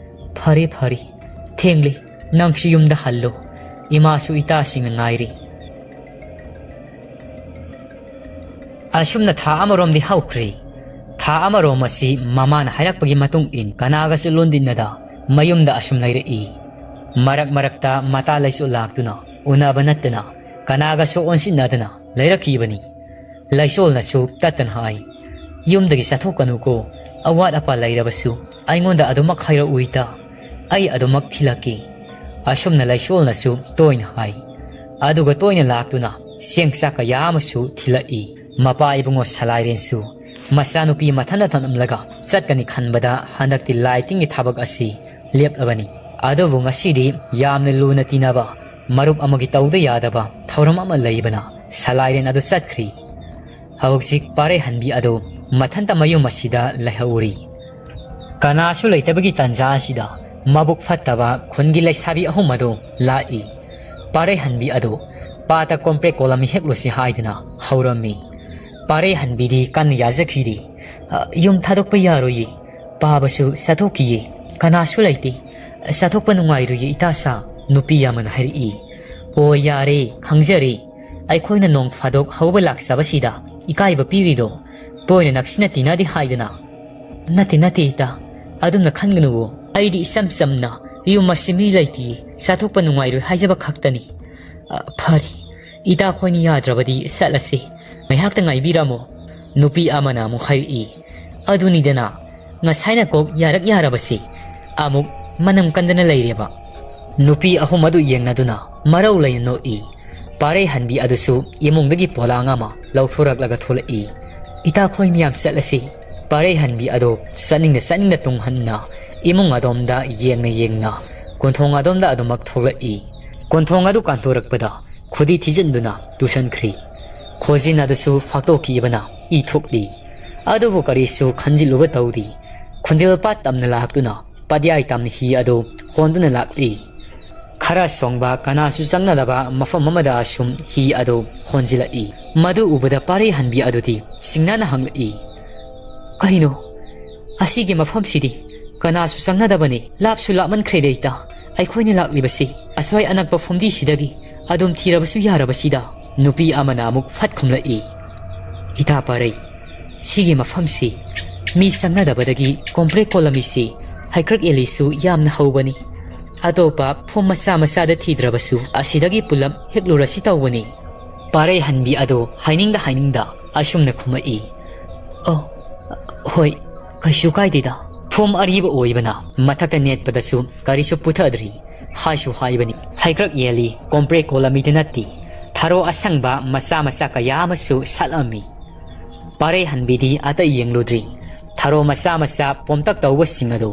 "ꯐꯔꯦ ꯐꯔꯦ, ꯊꯦꯡꯂꯦ, ꯅꯪꯁꯨ ꯌꯨꯝꯗ ꯍꯜꯂꯣ꯫ ꯏꯃꯥꯁꯨ ꯏꯇꯥꯁꯤꯡꯅ ꯉꯥꯏꯔꯤ꯫" ꯑꯁꯨꯝꯅ ꯊꯥ ꯑꯃꯔꯣꯝꯗꯤ ꯍꯧꯈ꯭ꯔꯦ꯫ ꯊꯥ ꯑꯃꯔꯣꯝ ꯑꯁꯤ ꯃꯃꯥꯅ ꯍꯥꯏꯔꯛꯄꯒꯤ ꯃꯇꯨꯡ ꯏꯟ ꯀꯅꯥꯒꯁꯨ ꯂꯣꯟꯗꯤꯟꯅꯗ ꯃꯌꯨꯝꯗ ꯑꯁꯨꯝ ꯂꯩꯔꯛꯏ꯫ ꯃꯔꯛ ꯃꯔꯛꯇ ꯃꯇꯥ ꯂꯩꯁꯨ ꯂꯥꯛꯇꯨꯅ ꯎꯅꯕ ꯅꯠꯇꯅ ꯀꯅꯥꯒꯁꯨ ꯑꯣꯟꯁꯤꯟꯅꯗꯅ ꯂꯩꯔꯛꯈꯤꯕꯅꯤ꯫ ꯂꯩꯁꯣꯜꯅꯁꯨ ꯇꯠꯇꯅ ꯍꯥꯏ, "ꯌꯨꯝꯗꯒꯤ ꯆꯠꯊꯣꯛꯀꯅꯨꯀꯣ, ꯑꯋꯥꯠ ꯑꯄꯥ ꯂꯩꯔꯕꯁꯨ ꯑꯩꯉꯣꯟꯗ ꯑꯗꯨꯃꯛ ꯍꯥꯏꯔꯛꯎ ꯏꯇꯥ, ꯑꯩ ꯑꯗꯨꯃꯛ ꯊꯤꯜꯂꯛꯀꯦ꯫" ꯑꯁꯨꯝꯅ ꯂꯩꯁꯣꯜꯅꯁꯨ ꯇꯣꯏꯅ ꯍꯥꯏ꯫ ꯑꯗꯨꯒ ꯇꯣꯏꯅ ꯂꯥꯛꯇꯨꯅ ꯆꯦꯡ ꯆꯥꯛ ꯀꯌꯥ ꯑꯃꯁꯨ ꯊꯤꯜꯂꯛꯏ꯫ ꯃꯄꯥ ꯏꯕꯨꯡꯉꯣ ꯁꯂꯥꯏꯔꯦꯟꯁꯨ ꯃꯆꯥꯅꯨꯄꯤ ꯃꯊꯟꯇ ꯊꯝꯂꯝꯂꯒ ꯆꯠꯀꯅꯤ ꯈꯟꯕꯗ ꯍꯟꯗꯛꯇꯤ ꯂꯥꯏ ꯇꯤꯟꯒꯤ ꯊꯕꯛ ꯑꯁꯤ ꯂꯦꯞꯂꯕꯅꯤ꯫ ꯑꯗꯨꯕꯨ ꯉꯁꯤꯗꯤ ꯌꯥꯝꯅ ꯂꯨꯅ ꯇꯤꯟꯅꯕ ꯃꯔꯨꯞ ꯑꯃꯒꯤ ꯇꯧꯗ ꯌꯥꯗꯕ ꯊꯧꯔꯝ ꯑꯃ ꯂꯩꯕꯅ ꯁꯂꯥꯏꯔꯦꯟ ꯑꯗꯨ ꯆꯠꯈ꯭ꯔꯤ꯫ ꯍꯧꯖꯤꯛ ꯄꯥꯔꯩꯍꯟꯕꯤ ꯑꯗꯨ ꯃꯊꯟꯇ ꯃꯌꯨꯝ ꯑꯁꯤꯗ ꯂꯩꯍꯧꯔꯤ꯫ ꯀꯅꯥꯁꯨ ꯂꯩꯇꯕꯒꯤ ꯇꯥꯟꯖꯥ ꯑꯁꯤꯗ ꯃꯕꯨꯛ ꯐꯠꯇꯕ ꯈꯨꯟꯒꯤ ꯂꯩꯁꯥꯕꯤ ꯑꯍꯨꯝ ꯑꯗꯨ ꯂꯥꯛꯏ꯫ ꯄꯥꯔꯩꯍꯟꯕꯤ ꯑꯗꯨ ꯄꯥꯠꯇ ꯀꯣꯝꯄ꯭ꯔꯦꯛ ꯀꯣꯂꯝ ꯍꯦꯛꯂꯨꯁꯤ ꯍꯥꯏꯗꯨꯅ ꯍꯧꯔꯝꯃꯤ꯫ ꯄꯥꯔꯩꯍꯟꯕꯤꯗꯤ ꯀꯟꯅ ꯌꯥꯖꯈꯤꯗꯦ꯫ "ꯑ, ꯌꯨꯝ ꯊꯥꯗꯣꯛꯄ ꯌꯥꯔꯣꯏꯌꯦ꯫ ꯄꯥꯕꯁꯨ ꯆꯥꯊꯣꯛꯈꯤꯌꯦ꯫ ꯀꯅꯥꯁꯨ ꯂꯩꯇꯦ꯫ ꯆꯥꯊꯣꯛꯄ ꯅꯨꯡꯉꯥꯏꯔꯣꯏꯌꯦ ꯏꯇꯥꯁꯥ", ꯅꯨꯄꯤ ꯑꯃꯅ ꯍꯥꯏꯔꯛꯏ꯫ "ꯑꯣ, ꯌꯥꯔꯦ, ꯈꯪꯖꯔꯦ꯫ ꯑꯩꯈꯣꯏꯅ ꯅꯣꯡ ꯐꯥꯗꯣꯛ ꯍꯧꯕ ꯂꯥꯛꯆꯕꯁꯤꯗ ꯏꯀꯥꯏꯕ ꯄꯤꯔꯤꯗꯣ? ꯇꯣꯏꯅ ꯅꯛꯁꯤꯟꯅ ꯇꯤꯟꯅꯗꯦ ꯍꯥꯏꯗꯅ?" "ꯅꯠꯇꯦ, ꯅꯠꯇꯦ ꯏꯇꯥ, ꯑꯗꯨꯝꯅ ꯈꯟꯒꯅꯨꯋꯣ꯫ ꯑꯩꯗꯤ ꯏꯆꯝ ꯆꯝꯅ ꯌꯨꯝ ꯑꯁꯤ ꯃꯤ ꯂꯩꯇꯤꯌꯦ, ꯆꯥꯊꯣꯛꯄ ꯅꯨꯡꯉꯥꯏꯔꯣꯏ ꯍꯥꯏꯖꯕ ꯈꯛꯇꯅꯤ꯫ ꯑ, ꯐꯔꯦ, ꯏꯇꯥ ꯈꯣꯏꯅꯤ ꯌꯥꯗ꯭ꯔꯕꯗꯤ ꯆꯠꯂꯁꯤ꯫ ꯉꯥꯏꯍꯥꯛꯇ ꯉꯥꯏꯕꯤꯔꯝꯃꯣ", ꯅꯨꯄꯤ ꯑꯃꯅ ꯑꯃꯨꯛ ꯍꯥꯏꯔꯛꯏ꯫ "ꯑꯗꯨꯅꯤꯗꯅ, ꯉꯁꯥꯏꯅ ꯀꯣꯛ ꯌꯥꯔꯛ ꯌꯥꯔꯕꯁꯤ ꯑꯃꯨꯛ ꯃꯅꯝ ꯀꯟꯗꯅ ꯂꯩꯔꯦꯕ꯫" ꯅꯨꯄꯤ ꯑꯍꯨꯝ ꯑꯗꯨ ꯌꯦꯡꯅꯗꯨꯅ ꯃꯔꯧ ꯂꯩꯅ ꯅꯣꯛꯏ꯫ ꯄꯥꯔꯩꯍꯟꯕꯤ ꯑꯗꯨꯁꯨ ꯏꯃꯨꯡꯗꯒꯤ ꯄꯣꯂꯥꯡ ꯑꯃ ꯂꯧꯊꯣꯔꯛꯂꯒ ꯊꯣꯛꯂꯛꯏ꯫ "ꯏꯇꯥꯈꯣꯏ ꯃꯌꯥꯝ ꯆꯠꯂꯁꯤ꯫" ꯄꯥꯔꯩꯍꯟꯕꯤ ꯑꯗꯨ ꯆꯠꯅꯤꯡꯅ ꯆꯠꯅꯤꯡꯅ ꯇꯨꯡ ꯍꯟꯅ ꯏꯃꯨꯡ ꯑꯗꯣꯝꯗ ꯌꯦꯡꯅ ꯌꯦꯡꯅ ꯀꯣꯟꯊꯣꯡ ꯑꯗꯣꯝꯗ ꯑꯗꯨꯃꯛ ꯊꯣꯛꯂꯛꯏ꯫ ꯀꯣꯟꯊꯣꯡ ꯑꯗꯨ ꯀꯥꯟꯊꯣꯔꯛꯄꯗ ꯈꯨꯗꯤ ꯊꯤꯖꯤꯟꯗꯨꯅ ꯇꯨꯁꯟꯈ꯭ꯔꯤ꯫ ꯈꯣꯖꯤꯟ ꯑꯗꯨꯁꯨ ꯐꯥꯛꯇꯣꯛꯈꯤꯕꯅ ꯏ ꯊꯣꯛꯂꯤ꯫ ꯑꯗꯨꯕꯨ ꯀꯔꯤꯁꯨ ꯈꯟꯖꯤꯜꯂꯨꯕ ꯇꯧꯗꯦ꯫ ꯈꯨꯟꯗꯤꯜ ꯄꯥꯠ ꯇꯝꯅ ꯂꯥꯛꯇꯨꯅ ꯄꯥꯠꯌꯥꯏ ꯇꯝꯅ ꯍꯤ ꯑꯗꯨ ꯍꯣꯟꯗꯨꯅ ꯂꯥꯛꯂꯤ꯫ ꯈꯔ ꯁꯣꯡꯕ, ꯀꯅꯥꯁꯨ ꯆꯪꯅꯗꯕ ꯃꯐꯝ ꯑꯃꯗ ꯑꯁꯨꯝ ꯍꯤ ꯑꯗꯨ ꯍꯣꯟꯖꯤꯜꯂꯛꯏ꯫ ꯃꯗꯨ ꯎꯕꯗ ꯄꯥꯔꯩꯍꯟꯕꯤ ꯑꯗꯨꯗꯤ ꯁꯤꯡꯅꯅ ꯍꯪꯂꯛꯏ, "ꯀꯩꯅꯣ? ꯑꯁꯤꯒꯤ ꯃꯐꯝꯁꯤꯗꯤ ꯀꯅꯥꯁꯨ ꯆꯪꯅꯗꯕꯅꯤ, ꯂꯥꯞꯁꯨ ꯂꯥꯞꯃꯟꯈ꯭ꯔꯦꯗ ꯏꯇꯥ꯫ ꯑꯩꯈꯣꯏꯅ ꯂꯥꯛꯂꯤꯕꯁꯤ ꯑꯁ꯭ꯋꯥꯏ ꯑꯅꯛꯄ ꯐꯨꯝꯗꯤꯁꯤꯗꯒꯤ ꯑꯗꯨꯝ ꯊꯤꯔꯕꯁꯨ ꯌꯥꯔꯕꯁꯤꯗ?" ꯅꯨꯄꯤ ꯑꯃꯅ ꯑꯃꯨꯛ ꯐꯠ ꯈꯨꯝꯂꯛꯏ, "ꯏꯇꯥ ꯄꯥꯔꯩ, ꯁꯤꯒꯤ ꯃꯐꯝꯁꯤ ꯃꯤ ꯆꯪꯅꯗꯕꯗꯒꯤ ꯀꯣꯝꯄ꯭ꯔꯦꯛ ꯀꯣꯂꯝꯃꯤꯁꯤ ꯍꯩꯀ꯭ꯔꯛ ꯌꯦꯜꯂꯤꯁꯨ ꯌꯥꯝꯅ ꯍꯧꯕꯅꯤ꯫ ꯑꯇꯣꯞꯄ ꯐꯨꯝ ꯃꯆꯥ ꯃꯆꯥꯗ ꯊꯤꯗ꯭ꯔꯕꯁꯨ ꯑꯁꯤꯗꯒꯤ ꯄꯨꯂꯞ ꯍꯦꯛꯂꯨꯔꯁꯤ ꯇꯧꯕꯅꯤ꯫" ꯄꯥꯔꯩꯍꯟꯕꯤ ꯑꯗꯣ ꯍꯥꯏꯅꯤꯡꯗ ꯍꯥꯏꯅꯤꯡꯗ ꯑꯁꯨꯝꯅ ꯈꯨꯝꯃꯛꯏ, "ꯑꯣ, ꯍꯣꯏ, ꯀꯩꯁꯨ ꯀꯥꯏꯗꯦꯗ꯫ ꯐꯨꯝ ꯑꯔꯤꯕ ꯑꯣꯏꯕꯅ ꯃꯊꯛꯇ ꯅꯦꯠꯄꯗꯁꯨ ꯀꯔꯤꯁꯨ ꯄꯨꯊꯗ꯭ꯔꯤ꯫ ꯍꯥꯏꯁꯨ ꯍꯥꯏꯕꯅꯤ, ꯍꯩꯀ꯭ꯔꯛ ꯌꯦꯜꯂꯤ ꯀꯣꯝꯄ꯭ꯔꯦꯛ ꯀꯣꯂꯝꯃꯤꯗ ꯅꯠꯇꯦ, ꯊꯔꯣ ꯑꯁꯪꯕ ꯃꯆꯥ ꯃꯆꯥ ꯀꯌꯥ ꯑꯃꯁꯨ ꯁꯥꯠꯂꯝꯃꯤ꯫" ꯄꯥꯔꯩꯍꯟꯕꯤꯗꯤ ꯑꯇꯩ ꯌꯦꯡꯂꯨꯗ꯭ꯔꯤ꯫ ꯊꯔꯣ ꯃꯆꯥ ꯃꯆꯥ ꯄꯣꯝꯇꯛ ꯇꯧꯕꯁꯤꯡ ꯑꯗꯨ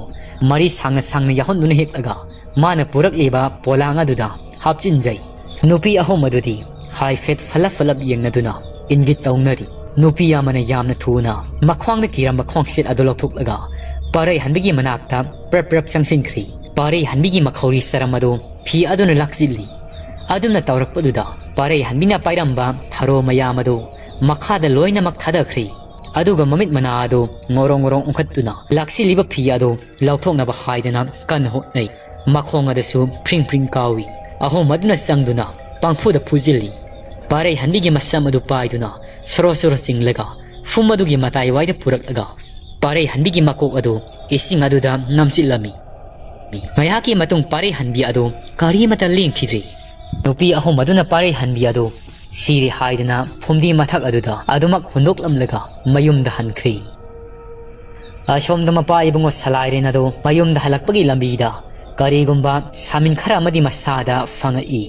ꯃꯔꯤ ꯁꯥꯡꯅ ꯁꯥꯡꯅ ꯌꯥꯎꯍꯟꯗꯨꯅ ꯍꯦꯛꯂꯒ ꯃꯥꯅ ꯄꯨꯔꯛꯂꯤꯕ ꯄꯣꯂꯥꯡ ꯑꯗꯨꯗ ꯍꯥꯞꯆꯤꯟꯖꯩ꯫ ꯅꯨꯄꯤ ꯑꯍꯨꯝ ꯑꯗꯨꯗꯤ ꯍꯥꯏꯐꯦꯠ ꯐꯠꯂꯞ ꯐꯠꯂꯞ ꯌꯦꯡꯅꯗꯨꯅ ꯏꯪꯒꯤꯠ ꯇꯧꯅꯔꯤ꯫ ꯅꯨꯄꯤ ꯑꯃꯅ ꯌꯥꯝꯅ ꯊꯨꯅ ꯃꯈ꯭ꯋꯥꯡꯗ ꯀꯤꯔꯝꯕ ꯈ꯭ꯋꯥꯡꯁꯦꯠ ꯑꯗꯨ ꯂꯧꯊꯣꯛꯂꯒ ꯄꯥꯔꯩꯍꯟꯕꯤꯒꯤ ꯃꯅꯥꯛꯇ ꯄ꯭ꯔꯞ ꯄ꯭ꯔꯞ ꯆꯪꯁꯤꯟꯈ꯭ꯔꯤ꯫ ꯄꯥꯔꯩ ꯍꯟꯕꯤꯒꯤ ꯃꯈꯧꯔꯤ ꯆꯔꯝ ꯑꯗꯨ ꯐꯤ ꯑꯗꯨꯅ ꯂꯥꯛꯆꯤꯜꯂꯤ꯫ ꯑꯗꯨꯝꯅ ꯇꯧꯔꯛꯄꯗꯨꯗ ꯄꯥꯔꯩ ꯍꯟꯕꯤꯅ ꯄꯥꯏꯔꯝꯕ ꯊꯔꯣ ꯃꯌꯥꯝ ꯑꯗꯨ ꯃꯈꯥꯗ ꯂꯣꯏꯅꯃꯛ ꯊꯥꯗꯈ꯭ꯔꯦ꯫ ꯑꯗꯨꯒ ꯃꯃꯤꯠ ꯃꯅꯥ ꯑꯗꯨ ꯉꯣꯔꯣꯡ ꯉꯣꯔꯣꯡ ꯎꯪꯈꯠꯇꯨꯅ ꯂꯥꯛꯁꯤꯜꯂꯤꯕ ꯐꯤ ꯑꯗꯨ ꯂꯧꯊꯣꯛꯅꯕ ꯍꯥꯏꯗꯅ ꯀꯟꯅ ꯍꯣꯠꯅꯩ꯫ ꯃꯈꯣꯡ ꯑꯗꯨꯁꯨ ꯐ꯭ꯔꯤꯡ ꯐ꯭ꯔꯤꯡ ꯀꯥꯎꯏ꯫ ꯑꯍꯨꯝ ꯑꯗꯨꯅ ꯆꯪꯗꯨꯅ ꯄꯪꯐꯨꯗ ꯐꯨꯖꯤꯜꯂꯤ꯫ ꯄꯥꯔꯩ ꯍꯟꯕꯤꯒꯤ ꯃꯁꯝ ꯑꯗꯨ ꯄꯥꯏꯗꯨꯅ ꯁꯣꯔꯣ ꯁꯣꯔꯣ ꯆꯤꯡꯂꯒ ꯐꯨꯝ ꯑꯗꯨꯒꯤ ꯃꯇꯥꯏꯋꯥꯏꯗ ꯄꯨꯔꯛꯂꯒ ꯄꯥꯔꯩ ꯍꯟꯕꯤꯒꯤ ꯃꯀꯣꯛ ꯑꯗꯨ ꯏꯁꯤꯡ ꯑꯗꯨꯗ ꯅꯝꯁꯤꯜꯂꯝꯃꯤ꯫ ꯉꯥꯏꯍꯥꯛꯀꯤ ꯃꯇꯨꯡ ꯄꯥꯔꯩ ꯍꯟꯕꯤ ꯑꯗꯨ ꯀꯔꯤꯃꯇ ꯂꯦꯡꯈꯤꯗ꯭ꯔꯦ꯫ ꯅꯨꯄꯤ ꯑꯍꯨꯝ ꯑꯗꯨꯅ ꯄꯥꯔꯩ ꯍꯟꯕꯤ ꯑꯗꯨ ꯁꯤꯔꯦ ꯍꯥꯏꯗꯅ ꯐꯨꯝꯗꯤ ꯃꯊꯛ ꯑꯗꯨꯗ ꯑꯗꯨꯃꯛ ꯍꯨꯟꯗꯣꯛꯂꯝꯂꯒ ꯃꯌꯨꯝꯗ ꯍꯟꯈ꯭ꯔꯦ꯫ ꯑꯁꯣꯝꯗ ꯃꯄꯥ ꯏꯕꯨꯡꯉꯣ ꯁꯂꯥꯏꯔꯦꯟ ꯑꯗꯨ ꯃꯌꯨꯝꯗ ꯍꯜꯂꯛꯄꯒꯤ ꯂꯝꯕꯤꯗ ꯀꯔꯤꯒꯨꯝꯕ ꯁꯥꯃꯤꯟ ꯈꯔ ꯑꯃꯗꯤ ꯃꯁꯥꯗ ꯐꯪꯉꯛꯏ꯫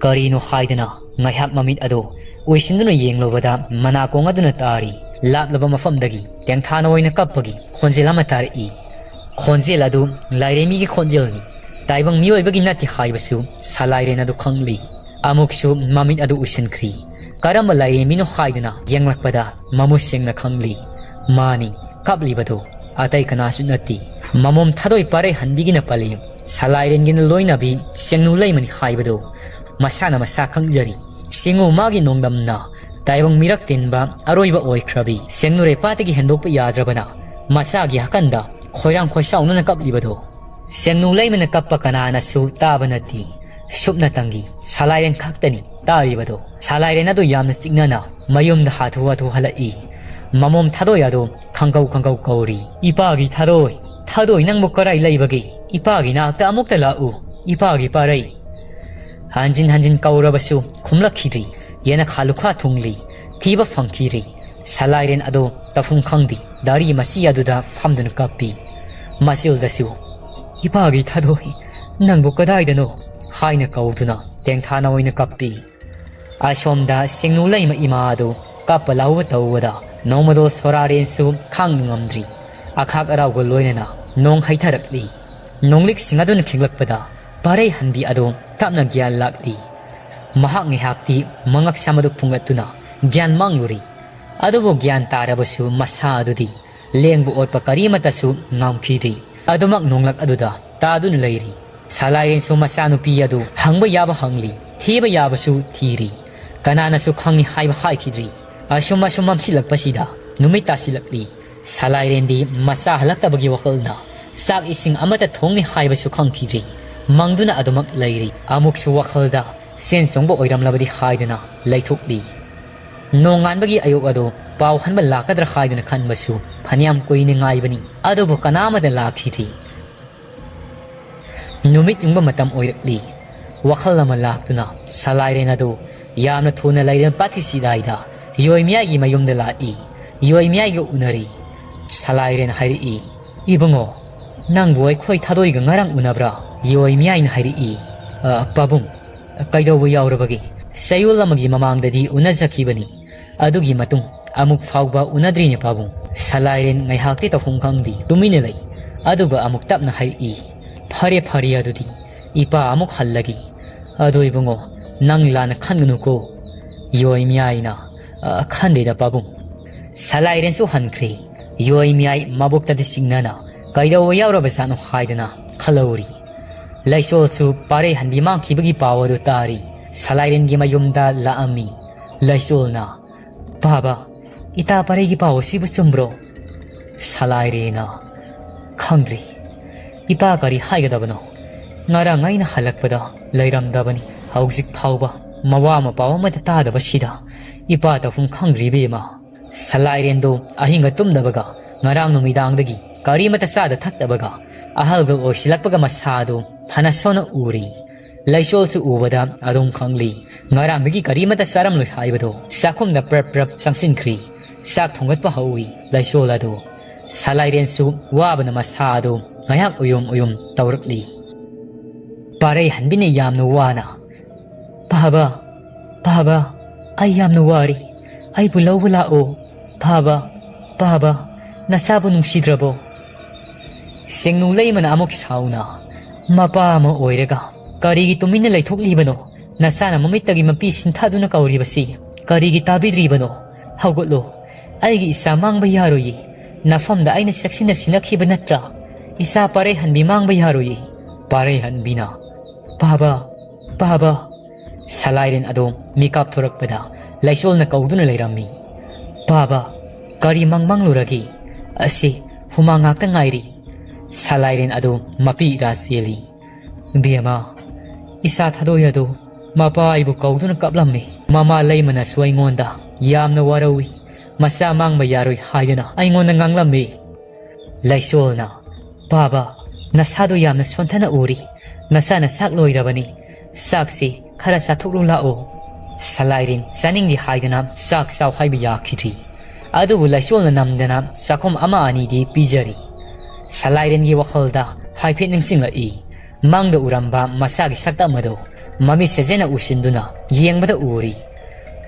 ꯀꯔꯤꯅꯣ ꯍꯥꯏꯗꯅ ꯉꯥꯏꯍꯥꯛ ꯃꯃꯤꯠ ꯑꯗꯨ ꯎꯏꯁꯤꯟꯗꯨꯅ ꯌꯦꯡꯂꯨꯕꯗ ꯃꯅꯥꯀꯣꯡ ꯑꯗꯨꯅ ꯇꯥꯔꯤ꯫ ꯂꯥꯞꯂꯕ ꯃꯐꯝꯗꯒꯤ ꯇꯦꯡꯊꯥꯅ ꯑꯣꯏꯅ ꯀꯞꯄꯒꯤ ꯈꯣꯟꯖꯦꯜ ꯑꯃ ꯇꯥꯔꯛꯏ꯫ ꯈꯣꯟꯖꯦꯜ ꯑꯗꯨ ꯂꯥꯏꯔꯦꯝꯕꯤꯒꯤ ꯈꯣꯟꯖꯦꯜꯅꯤ꯫ ꯇꯥꯏꯕꯪ ꯃꯤꯑꯣꯏꯕꯒꯤ ꯅꯠꯇꯦ ꯍꯥꯏꯕꯁꯨ ꯁꯂꯥꯏꯔꯦꯟ ꯑꯗꯨ ꯈꯪꯂꯤ꯫ ꯑꯃꯨꯛꯁꯨ ꯃꯃꯤꯠ ꯑꯗꯨ ꯎꯏꯁꯤꯟꯈ꯭ꯔꯤ꯫ ꯀꯔꯝꯕ ꯂꯥꯏꯔꯦꯝꯕꯤꯅꯣ ꯍꯥꯏꯗꯨꯅ ꯌꯦꯡꯂꯛꯄꯗ ꯃꯃꯨꯠ ꯁꯦꯡꯅ ꯈꯪꯂꯤ꯫ ꯃꯥꯅꯤ, ꯀꯞꯂꯤꯕꯗꯨ ꯑꯇꯩ ꯀꯅꯥꯁꯨ ꯅꯠꯇꯦ꯫ ꯃꯃꯣꯝ ꯊꯥꯗꯣꯏ ꯄꯥꯔꯩ ꯍꯟꯕꯤꯒꯤꯅ ꯄꯜꯂꯤ꯫ ꯁꯂꯥꯏꯔꯦꯟꯒꯤꯅ ꯂꯣꯏꯅꯕꯤ ꯁꯦꯡꯅꯨ ꯂꯩꯃꯅꯤ ꯍꯥꯏꯕꯗꯨ ꯃꯁꯥꯅ ꯃꯁꯥ ꯈꯪꯖꯔꯤ꯫ ꯁꯦꯡꯉꯨ ꯃꯥꯒꯤ ꯅꯣꯡꯗꯝꯅ ꯇꯥꯏꯕꯪ ꯃꯤꯔꯛ ꯇꯤꯟꯕ ꯑꯔꯣꯏꯕ ꯑꯣꯏꯈ꯭ꯔꯕꯤ ꯁꯦꯡꯅꯨꯔꯩ ꯄꯥꯠꯇꯒꯤ ꯍꯦꯟꯗꯣꯛꯄ ꯌꯥꯗ꯭ꯔꯕꯅ ꯃꯁꯥꯒꯤ ꯍꯥꯀꯟꯗ ꯈꯣꯏꯔꯥꯡ ꯈꯣꯏꯁꯥꯎꯅꯅ ꯀꯞꯂꯤꯕꯗꯣ꯫ ꯁꯦꯡꯅꯨ ꯂꯩꯃꯅ ꯀꯞꯄ ꯀꯅꯥꯅꯁꯨ ꯇꯥꯕ ꯅꯠꯇꯦ꯫ ꯁꯨꯞꯅꯇꯪꯒꯤ ꯁꯂꯥꯏꯔꯦꯟ ꯈꯛꯇꯅꯤ ꯇꯥꯔꯤꯕꯗꯣ꯫ ꯁꯂꯥꯏꯔꯦꯟ ꯑꯗꯨ ꯌꯥꯝꯅ ꯆꯤꯛꯅꯅ ꯃꯌꯨꯝꯗ ꯍꯥꯊꯨ ꯍꯥꯊꯨ ꯍꯜꯂꯛꯏ꯫ ꯃꯃꯣꯝ ꯊꯥꯗꯣꯏ ꯑꯗꯨ ꯈꯪꯀꯧ ꯈꯪꯀꯧ ꯀꯧꯔꯤ꯫ "ꯏꯄꯥꯒꯤ ꯊꯥꯗꯣꯏ, ꯊꯥꯗꯣꯏ ꯅꯪꯕꯨ ꯀꯔꯥꯏ ꯂꯩꯕꯒꯦ? ꯏꯄꯥꯒꯤ ꯅꯥꯛꯇ ꯑꯃꯨꯛꯇ ꯂꯥꯛꯎ, ꯏꯄꯥꯒꯤ ꯄꯥꯔꯩ!" ꯍꯟꯖꯤꯟ ꯍꯟꯖꯤꯟ ꯀꯧꯔꯕꯁꯨ ꯈꯨꯝꯂꯛꯈꯤꯗ꯭ꯔꯤ꯫ ꯌꯦꯅꯈꯥ ꯂꯨꯈꯥ ꯊꯨꯡꯂꯤ, ꯊꯤꯕ ꯐꯪꯈꯤꯗ꯭ꯔꯤ꯫ ꯁꯂꯥꯏꯔꯦꯟ ꯑꯗꯨ ꯇꯧꯐꯝ ꯈꯪꯗꯦ ꯗꯥꯔꯤ ꯃꯆꯤ ꯑꯗꯨꯗ ꯐꯝꯗꯨꯅ ꯀꯞꯄꯤ꯫ ꯃꯆꯤꯜꯗꯁꯨ "ꯏꯄꯥꯒꯤ ꯊꯥꯗꯣꯏ, ꯅꯪꯕꯨ ꯀꯗꯥꯏꯗꯅꯣ?" ꯍꯥꯏꯅ ꯀꯧꯗꯨꯅ ꯇꯦꯡꯊꯥꯅ ꯑꯣꯏꯅ ꯀꯞꯄꯤ꯫ ꯑꯁꯣꯝꯗ ꯁꯤꯡꯅꯨ ꯂꯩꯃ ꯏꯃꯥ ꯑꯗꯨ ꯀꯞꯄ ꯂꯥꯎꯕ ꯇꯧꯕꯗ ꯅꯣꯡꯃꯗꯣ ꯁꯣꯔꯥꯔꯦꯟꯁꯨ ꯈꯥꯡꯕ ꯉꯝꯗ꯭ꯔꯤ꯫ ꯑꯈꯥꯛ ꯑꯔꯥꯎꯒ ꯂꯣꯏꯅꯅ ꯅꯣꯡ ꯍꯩꯊꯔꯛꯂꯤ꯫ ꯅꯣꯡꯂꯤꯛꯁꯤꯡ ꯑꯗꯨꯅ ꯈꯤꯛꯂꯛꯄꯗ ꯄꯥꯔꯩ ꯍꯟꯕꯤ ꯑꯗꯨ ꯇꯞꯅ ꯒ꯭ꯌꯥꯟ ꯂꯥꯛꯂꯤ꯫ ꯃꯍꯥꯛ ꯉꯥꯏꯍꯥꯛꯇꯤ ꯃꯉꯛ ꯁꯝ ꯑꯗꯨ ꯐꯨꯡꯒꯠꯇꯨꯅ ꯒ꯭ꯌꯥꯟ ꯃꯥꯡꯂꯨꯔꯤ꯫ ꯑꯗꯨꯕꯨ ꯒ꯭ꯌꯥꯟ ꯇꯥꯔꯕꯁꯨ ꯃꯁꯥ ꯑꯗꯨꯗꯤ ꯂꯦꯡꯕ ꯑꯣꯠꯄ ꯀꯔꯤꯃꯠꯇꯁꯨ ꯉꯝꯈꯤꯗ꯭ꯔꯤ꯫ ꯑꯗꯨꯃꯛ ꯅꯣꯡꯂꯛ ꯑꯗꯨꯗ ꯇꯥꯗꯨꯅ ꯂꯩꯔꯤ꯫ ꯁꯂꯥꯏꯔꯦꯟꯁꯨ ꯃꯆꯥꯅꯨꯄꯤ ꯑꯗꯨ ꯍꯪꯕ ꯌꯥꯕ ꯍꯪꯂꯤ, ꯊꯤꯕ ꯌꯥꯕꯁꯨ ꯊꯤꯔꯤ꯫ ꯀꯅꯥꯅꯁꯨ ꯈꯪꯏ ꯍꯥꯏꯕ ꯍꯥꯏꯈꯤꯗ꯭ꯔꯤ꯫ ꯑꯁꯨꯝ ꯑꯁꯨꯝ ꯃꯝꯁꯤꯜꯂꯛꯄꯁꯤꯗ ꯅꯨꯃꯤꯠ ꯇꯥꯁꯤꯜꯂꯛꯂꯤ꯫ ꯁꯂꯥꯏꯔꯦꯟꯗꯤ ꯃꯆꯥ ꯍꯜꯂꯛꯇꯕꯒꯤ ꯋꯥꯈꯜꯅ ꯆꯥꯛ ꯏꯁꯤꯡ ꯑꯃꯠꯇ ꯊꯣꯡꯅꯤ ꯍꯥꯏꯕꯁꯨ ꯈꯪꯈꯤꯗ꯭ꯔꯤ꯫ ꯃꯪꯗꯨꯅ ꯑꯗꯨꯃꯛ ꯂꯩꯔꯤ꯫ ꯑꯃꯨꯛꯁꯨ ꯋꯥꯈꯜꯗ ꯁꯦꯟ ꯆꯣꯡꯕ ꯑꯣꯏꯔꯝꯂꯕꯗꯤ ꯍꯥꯏꯗꯨꯅ ꯂꯩꯊꯣꯛꯂꯤ꯫ ꯅꯣꯡꯉꯥꯟꯕꯒꯤ ꯑꯌꯨꯛ ꯑꯗꯨ ꯄꯥꯎ ꯍꯟꯕ ꯂꯥꯛꯀꯗ꯭ꯔꯥ ꯍꯥꯏꯗꯨꯅ ꯈꯟꯕꯁꯨ ꯐꯅꯌꯥꯝ ꯀꯨꯏꯅ ꯉꯥꯏꯕꯅꯤ, ꯑꯗꯨꯕꯨ ꯀꯅꯥꯃꯠꯇ ꯂꯥꯛꯈꯤꯗ꯭ꯔꯤ꯫ ꯅꯨꯃꯤꯠ ꯌꯨꯡꯕ ꯃꯇꯝ ꯑꯣꯏꯔꯛꯂꯤ꯫ ꯋꯥꯈꯜ ꯑꯃ ꯂꯥꯛꯇꯨꯅ ꯁꯂꯥꯏꯔꯦꯟ ꯑꯗꯨ ꯌꯥꯝꯅ ꯊꯨꯅ ꯂꯩꯔꯦꯝ ꯄꯥꯠꯀꯤ ꯆꯤꯗꯥꯏꯗ ꯌꯣꯏ ꯃꯤꯌꯥꯏꯒꯤ ꯃꯌꯨꯝꯗ ꯂꯥꯛꯏ꯫ ꯌꯣꯏ ꯃꯤꯌꯥꯏꯒ ꯎꯅꯔꯤ꯫ ꯁꯂꯥꯏꯔꯦꯟ ꯍꯥꯏꯔꯛꯏ, "ꯏꯕꯨꯡꯉꯣ, ꯅꯪꯕꯨ ꯑꯩꯈꯣꯏ ꯊꯥꯗꯣꯏꯒ ꯉꯔꯥꯡ ꯎꯅꯕ꯭ꯔꯥ?" ꯌꯣꯏ ꯃꯤꯌꯥꯏꯅ ꯍꯥꯏꯔꯛꯏ, "ꯑ, ꯄꯥꯕꯨꯡ, ꯀꯩꯗꯧꯕ ꯌꯥꯎꯔꯕꯒꯦ? ꯆꯌꯣꯜ ꯑꯃꯒꯤ ꯃꯃꯥꯡꯗꯗꯤ ꯎꯅꯖꯈꯤꯕꯅꯤ꯫ ꯑꯗꯨꯒꯤ ꯃꯇꯨꯡ ꯑꯃꯨꯛ ꯐꯥꯎꯕ ꯎꯅꯗ꯭ꯔꯤꯅꯦ ꯄꯥꯕꯨꯡ꯫" ꯁꯂꯥꯏꯔꯦꯟ ꯉꯥꯏꯍꯥꯛꯇꯤ ꯇꯧꯐꯝ ꯈꯪꯗꯦ, ꯇꯨꯃꯤꯟꯅ ꯂꯩ꯫ ꯑꯗꯨꯒ ꯑꯃꯨꯛ ꯇꯞꯅ ꯍꯥꯏꯔꯛꯏ, "ꯐꯔꯦ, ꯐꯔꯦ, ꯑꯗꯨꯗꯤ ꯏꯄꯥ ꯑꯃꯨꯛ ꯍꯜꯂꯒꯦ꯫ ꯑꯗꯣ ꯏꯕꯨꯡꯉꯣ, ꯅꯪ ꯂꯥꯟꯅ ꯈꯟꯒꯅꯨꯀꯣ꯫" ꯌꯣꯏ ꯃꯤꯌꯥꯏꯅ, "ꯑ, ꯈꯟꯗꯦꯗ ꯄꯥꯕꯨꯡ꯫" ꯁꯂꯥꯏꯔꯦꯟꯁꯨ ꯍꯟꯈ꯭ꯔꯦ꯫ ꯌꯣꯏ ꯃꯤꯌꯥꯏ ꯃꯕꯣꯛꯇꯗꯤ ꯆꯤꯡꯅꯅ ꯀꯩꯗꯧꯕ ꯌꯥꯎꯔꯕꯖꯥꯠꯅꯣ ꯍꯥꯏꯗꯅ ꯈꯜꯍꯧꯔꯤ꯫ ꯂꯩꯆꯣꯜꯁꯨ ꯄꯥꯔꯩ ꯍꯟꯕꯤ ꯃꯥꯡꯈꯤꯕꯒꯤ ꯄꯥꯎ ꯑꯗꯨ ꯇꯥꯔꯤ꯫ ꯁꯂꯥꯏꯔꯦꯟꯒꯤ ꯃꯌꯨꯝꯗ ꯂꯥꯛꯑꯝꯃꯤ꯫ ꯂꯩꯆꯣꯜꯅ, "ꯄꯥꯕ, ꯏꯇꯥ ꯄꯥꯔꯩꯒꯤ ꯄꯥꯎ ꯑꯁꯤꯕꯨ ꯆꯨꯝꯕ꯭ꯔꯣ?" ꯁꯂꯥꯏꯔꯦꯟꯅ, "ꯈꯪꯗ꯭ꯔꯤ꯫ ꯏꯄꯥ ꯀꯔꯤ ꯍꯥꯏꯒꯗꯕꯅꯣ? ꯉꯔꯥꯡ ꯑꯩꯅ ꯍꯜꯂꯛꯄꯗ ꯂꯩꯔꯝꯗꯕꯅꯤ꯫ ꯍꯧꯖꯤꯛ ꯐꯥꯎꯕ ꯃꯋꯥ ꯃꯄꯥꯎ ꯑꯃꯠꯇ ꯇꯥꯗꯕꯁꯤꯗ ꯏꯄꯥ ꯇꯧꯐꯝ ꯈꯪꯗ꯭ꯔꯤ ꯏꯕꯦꯝꯃ꯫" ꯁꯂꯥꯏꯔꯦꯟꯗꯣ ꯑꯍꯤꯡꯒ ꯇꯨꯝꯗꯕꯒ, ꯉꯔꯥꯡ ꯅꯨꯃꯤꯗꯥꯡꯗꯒꯤ ꯀꯔꯤꯃꯠꯇ ꯆꯥꯗ ꯊꯛꯇꯕꯒ, ꯑꯍꯜꯒ ꯑꯣꯏꯁꯤꯜꯂꯛꯄꯒ ꯃꯁꯥꯗꯣ ꯐꯅ ꯁꯣꯟꯅ ꯎꯔꯤ꯫ ꯂꯩꯆꯣꯜꯁꯨ ꯎꯕꯗ ꯑꯗꯨꯝ ꯈꯪꯂꯤ꯫ ꯉꯔꯥꯡꯗꯒꯤ ꯀꯔꯤꯃꯠꯇ ꯆꯥꯔꯝꯂꯣꯏ ꯍꯥꯏꯕꯗꯣ ꯆꯥꯛꯈꯨꯝꯗ ꯄ꯭ꯔꯞ ꯄ꯭ꯔꯞ ꯆꯪꯁꯤꯟꯈ꯭ꯔꯤ꯫ ꯆꯥꯛ ꯊꯣꯡꯒꯠꯄ ꯍꯧꯏ ꯂꯩꯆꯣꯜ ꯑꯗꯨ꯫ ꯁꯂꯥꯏꯔꯦꯟꯁꯨ ꯋꯥꯕꯅ ꯃꯁꯥ ꯑꯗꯨ ꯉꯥꯏꯍꯥꯛ ꯎꯌꯨꯝ ꯎꯌꯨꯝ ꯇꯧꯔꯛꯂꯤ꯫ ꯄꯥꯔꯩ ꯍꯟꯕꯤꯅ ꯌꯥꯝꯅ ꯋꯥꯅ, "ꯄꯥꯕ, ꯄꯥꯕ, ꯑꯩ ꯌꯥꯝꯅ ꯋꯥꯔꯤ꯫ ꯑꯩꯕꯨ ꯂꯧꯕ ꯂꯥꯛꯑꯣ꯫ ꯄꯥꯕ, ꯄꯥꯕ, ꯅꯆꯥꯕꯨ ꯅꯨꯡꯁꯤꯗ꯭ꯔꯕꯣ?" ꯁꯦꯡꯅꯨ ꯂꯩꯃꯅ ꯑꯃꯨꯛ ꯁꯥꯎꯅ, "ꯃꯄꯥ ꯑꯃ ꯑꯣꯏꯔꯒ ꯀꯔꯤꯒꯤ ꯇꯨꯃꯤꯟꯅ ꯂꯩꯊꯣꯛꯂꯤꯕꯅꯣ? ꯅꯆꯥꯅ ꯃꯃꯤꯠꯇꯒꯤ ꯃꯄꯤ ꯁꯤꯟꯊꯥꯗꯨꯅ ꯀꯧꯔꯤꯕꯁꯤ ꯀꯔꯤꯒꯤ ꯇꯥꯕꯤꯗ꯭ꯔꯤꯕꯅꯣ? ꯍꯧꯒꯠꯂꯣ, ꯑꯩꯒꯤ ꯏꯆꯥ ꯃꯥꯡꯕ ꯌꯥꯔꯣꯏꯌꯦ꯫ ꯅꯐꯝꯗ ꯑꯩꯅ ꯆꯦꯛꯁꯤꯟꯅ ꯁꯤꯟꯅꯈꯤꯕ ꯅꯠꯇ꯭ꯔꯥ? "ꯏꯆꯥ ꯄꯥꯔꯩꯍꯟꯕꯤ ꯃꯥꯡꯕ ꯌꯥꯔꯣꯏꯌꯦ꯫" ꯄꯥꯔꯩꯍꯟꯕꯤꯅ, "ꯄꯥꯕ, ꯄꯥꯕ꯫" ꯁꯂꯥꯏꯔꯦꯟ ꯑꯗꯣ ꯃꯤꯀꯥꯞ ꯊꯣꯔꯛꯄꯗ ꯂꯩꯆꯣꯜꯅ ꯀꯧꯗꯨꯅ ꯂꯩꯔꯝꯃꯤ꯫ "ꯄꯥꯕ, ꯀꯔꯤ ꯃꯪ ꯃꯪꯂꯨꯔꯒꯦ? ꯑꯁꯤ ꯍꯨꯃꯥꯡ ꯉꯥꯛꯇ ꯉꯥꯏꯔꯤ꯫" ꯁꯂꯥꯏꯔꯦꯟ ꯑꯗꯨ ꯃꯄꯤ ꯏꯔꯥ ꯆꯦꯜꯂꯤ꯫ "ꯕꯦꯝꯃ, ꯏꯆꯥ ꯊꯥꯗꯣꯏ ꯑꯗꯨ ꯃꯄꯥ ꯑꯩꯕꯨ ꯀꯧꯗꯨꯅ ꯀꯞꯂꯝꯃꯤ꯫ ꯃꯃꯥ ꯂꯩꯃꯅꯁꯨ ꯑꯩꯉꯣꯟꯗ ꯌꯥꯝꯅ ꯋꯥꯔꯧꯏ꯫ ꯃꯆꯥ ꯃꯥꯡꯕ ꯌꯥꯔꯣꯏ ꯍꯥꯏꯗꯨꯅ ꯑꯩꯉꯣꯟꯗ ꯉꯥꯡꯂꯝꯃꯤ꯫" ꯂꯩꯆꯣꯜꯅ, "ꯄꯥꯕ, ꯅꯁꯥꯗꯨ ꯌꯥꯝꯅ ꯁꯣꯟꯊꯅ ꯎꯔꯤ꯫ ꯅꯆꯥꯅ ꯆꯥꯛ ꯂꯣꯏꯔꯕꯅꯤ꯫ ꯆꯥꯛꯁꯤ ꯈꯔ ꯆꯥꯊꯣꯛꯂꯨ ꯂꯥꯛꯑꯣ꯫" ꯁꯂꯥꯏꯔꯦꯟ ꯆꯥꯅꯤꯡꯗꯦ ꯍꯥꯏꯗꯨꯅ ꯆꯥꯛ ꯆꯥꯎ ꯍꯥꯏꯕ ꯌꯥꯈꯤꯗ꯭ꯔꯤ꯫ ꯑꯗꯨꯕꯨ ꯂꯩꯆꯣꯜꯅ ꯅꯝꯗꯅ ꯆꯥꯛꯈꯨꯝ ꯑꯃ ꯑꯅꯤꯗꯤ ꯄꯤꯖꯔꯤ꯫ ꯁꯂꯥꯏꯔꯦꯟꯒꯤ ꯋꯥꯈꯜꯗ ꯍꯥꯏꯐꯦꯠ ꯅꯤꯡꯁꯤꯡꯂꯛꯏ꯫ ꯃꯪꯗ ꯎꯔꯝꯕ ꯃꯆꯥꯒꯤ ꯁꯛꯇꯝ ꯑꯗꯨ ꯃꯃꯤꯠ ꯁꯦꯖꯅ ꯎꯁꯤꯟꯗꯨꯅ ꯌꯦꯡꯕꯗ ꯎꯔꯤ꯫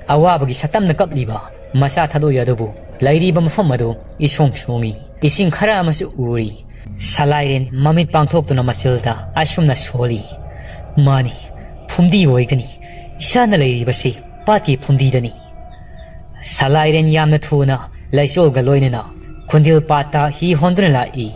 ꯑꯋꯥꯕꯒꯤ ꯁꯛꯇꯝꯅ ꯀꯞꯂꯤꯕ ꯃꯆꯥ ꯊꯥꯗꯣꯏ ꯑꯗꯨꯕꯨ ꯂꯩꯔꯤꯕ ꯃꯐꯝ ꯑꯗꯨ ꯏꯁꯣꯡ ꯁꯣꯡꯏ꯫ ꯏꯁꯤꯡ ꯈꯔ ꯑꯃꯁꯨ ꯎꯔꯤ꯫ ꯁꯂꯥꯏꯔꯦꯟ ꯃꯃꯤꯠ ꯄꯥꯡꯊꯣꯛꯇꯨꯅ ꯃꯆꯤꯜꯗ ꯑꯁꯨꯝꯅ ꯁꯣꯜꯂꯤ, "ꯃꯥꯅꯤ, ꯐꯨꯝꯗꯤ ꯑꯣꯏꯒꯅꯤ꯫ ꯏꯁꯥꯅ ꯂꯩꯔꯤꯕꯁꯤ ꯄꯥꯠꯀꯤ ꯐꯨꯝꯗꯤꯗꯅꯤ꯫" ꯁꯂꯥꯏꯔꯦꯟ ꯌꯥꯝꯅ ꯊꯨꯅ ꯂꯩꯆꯣꯜꯒ ꯂꯣꯏꯅꯅ ꯈꯨꯟꯗꯤꯜ ꯄꯥꯠꯇ ꯍꯤ ꯍꯣꯟꯗꯨꯅ ꯂꯥꯛꯏ꯫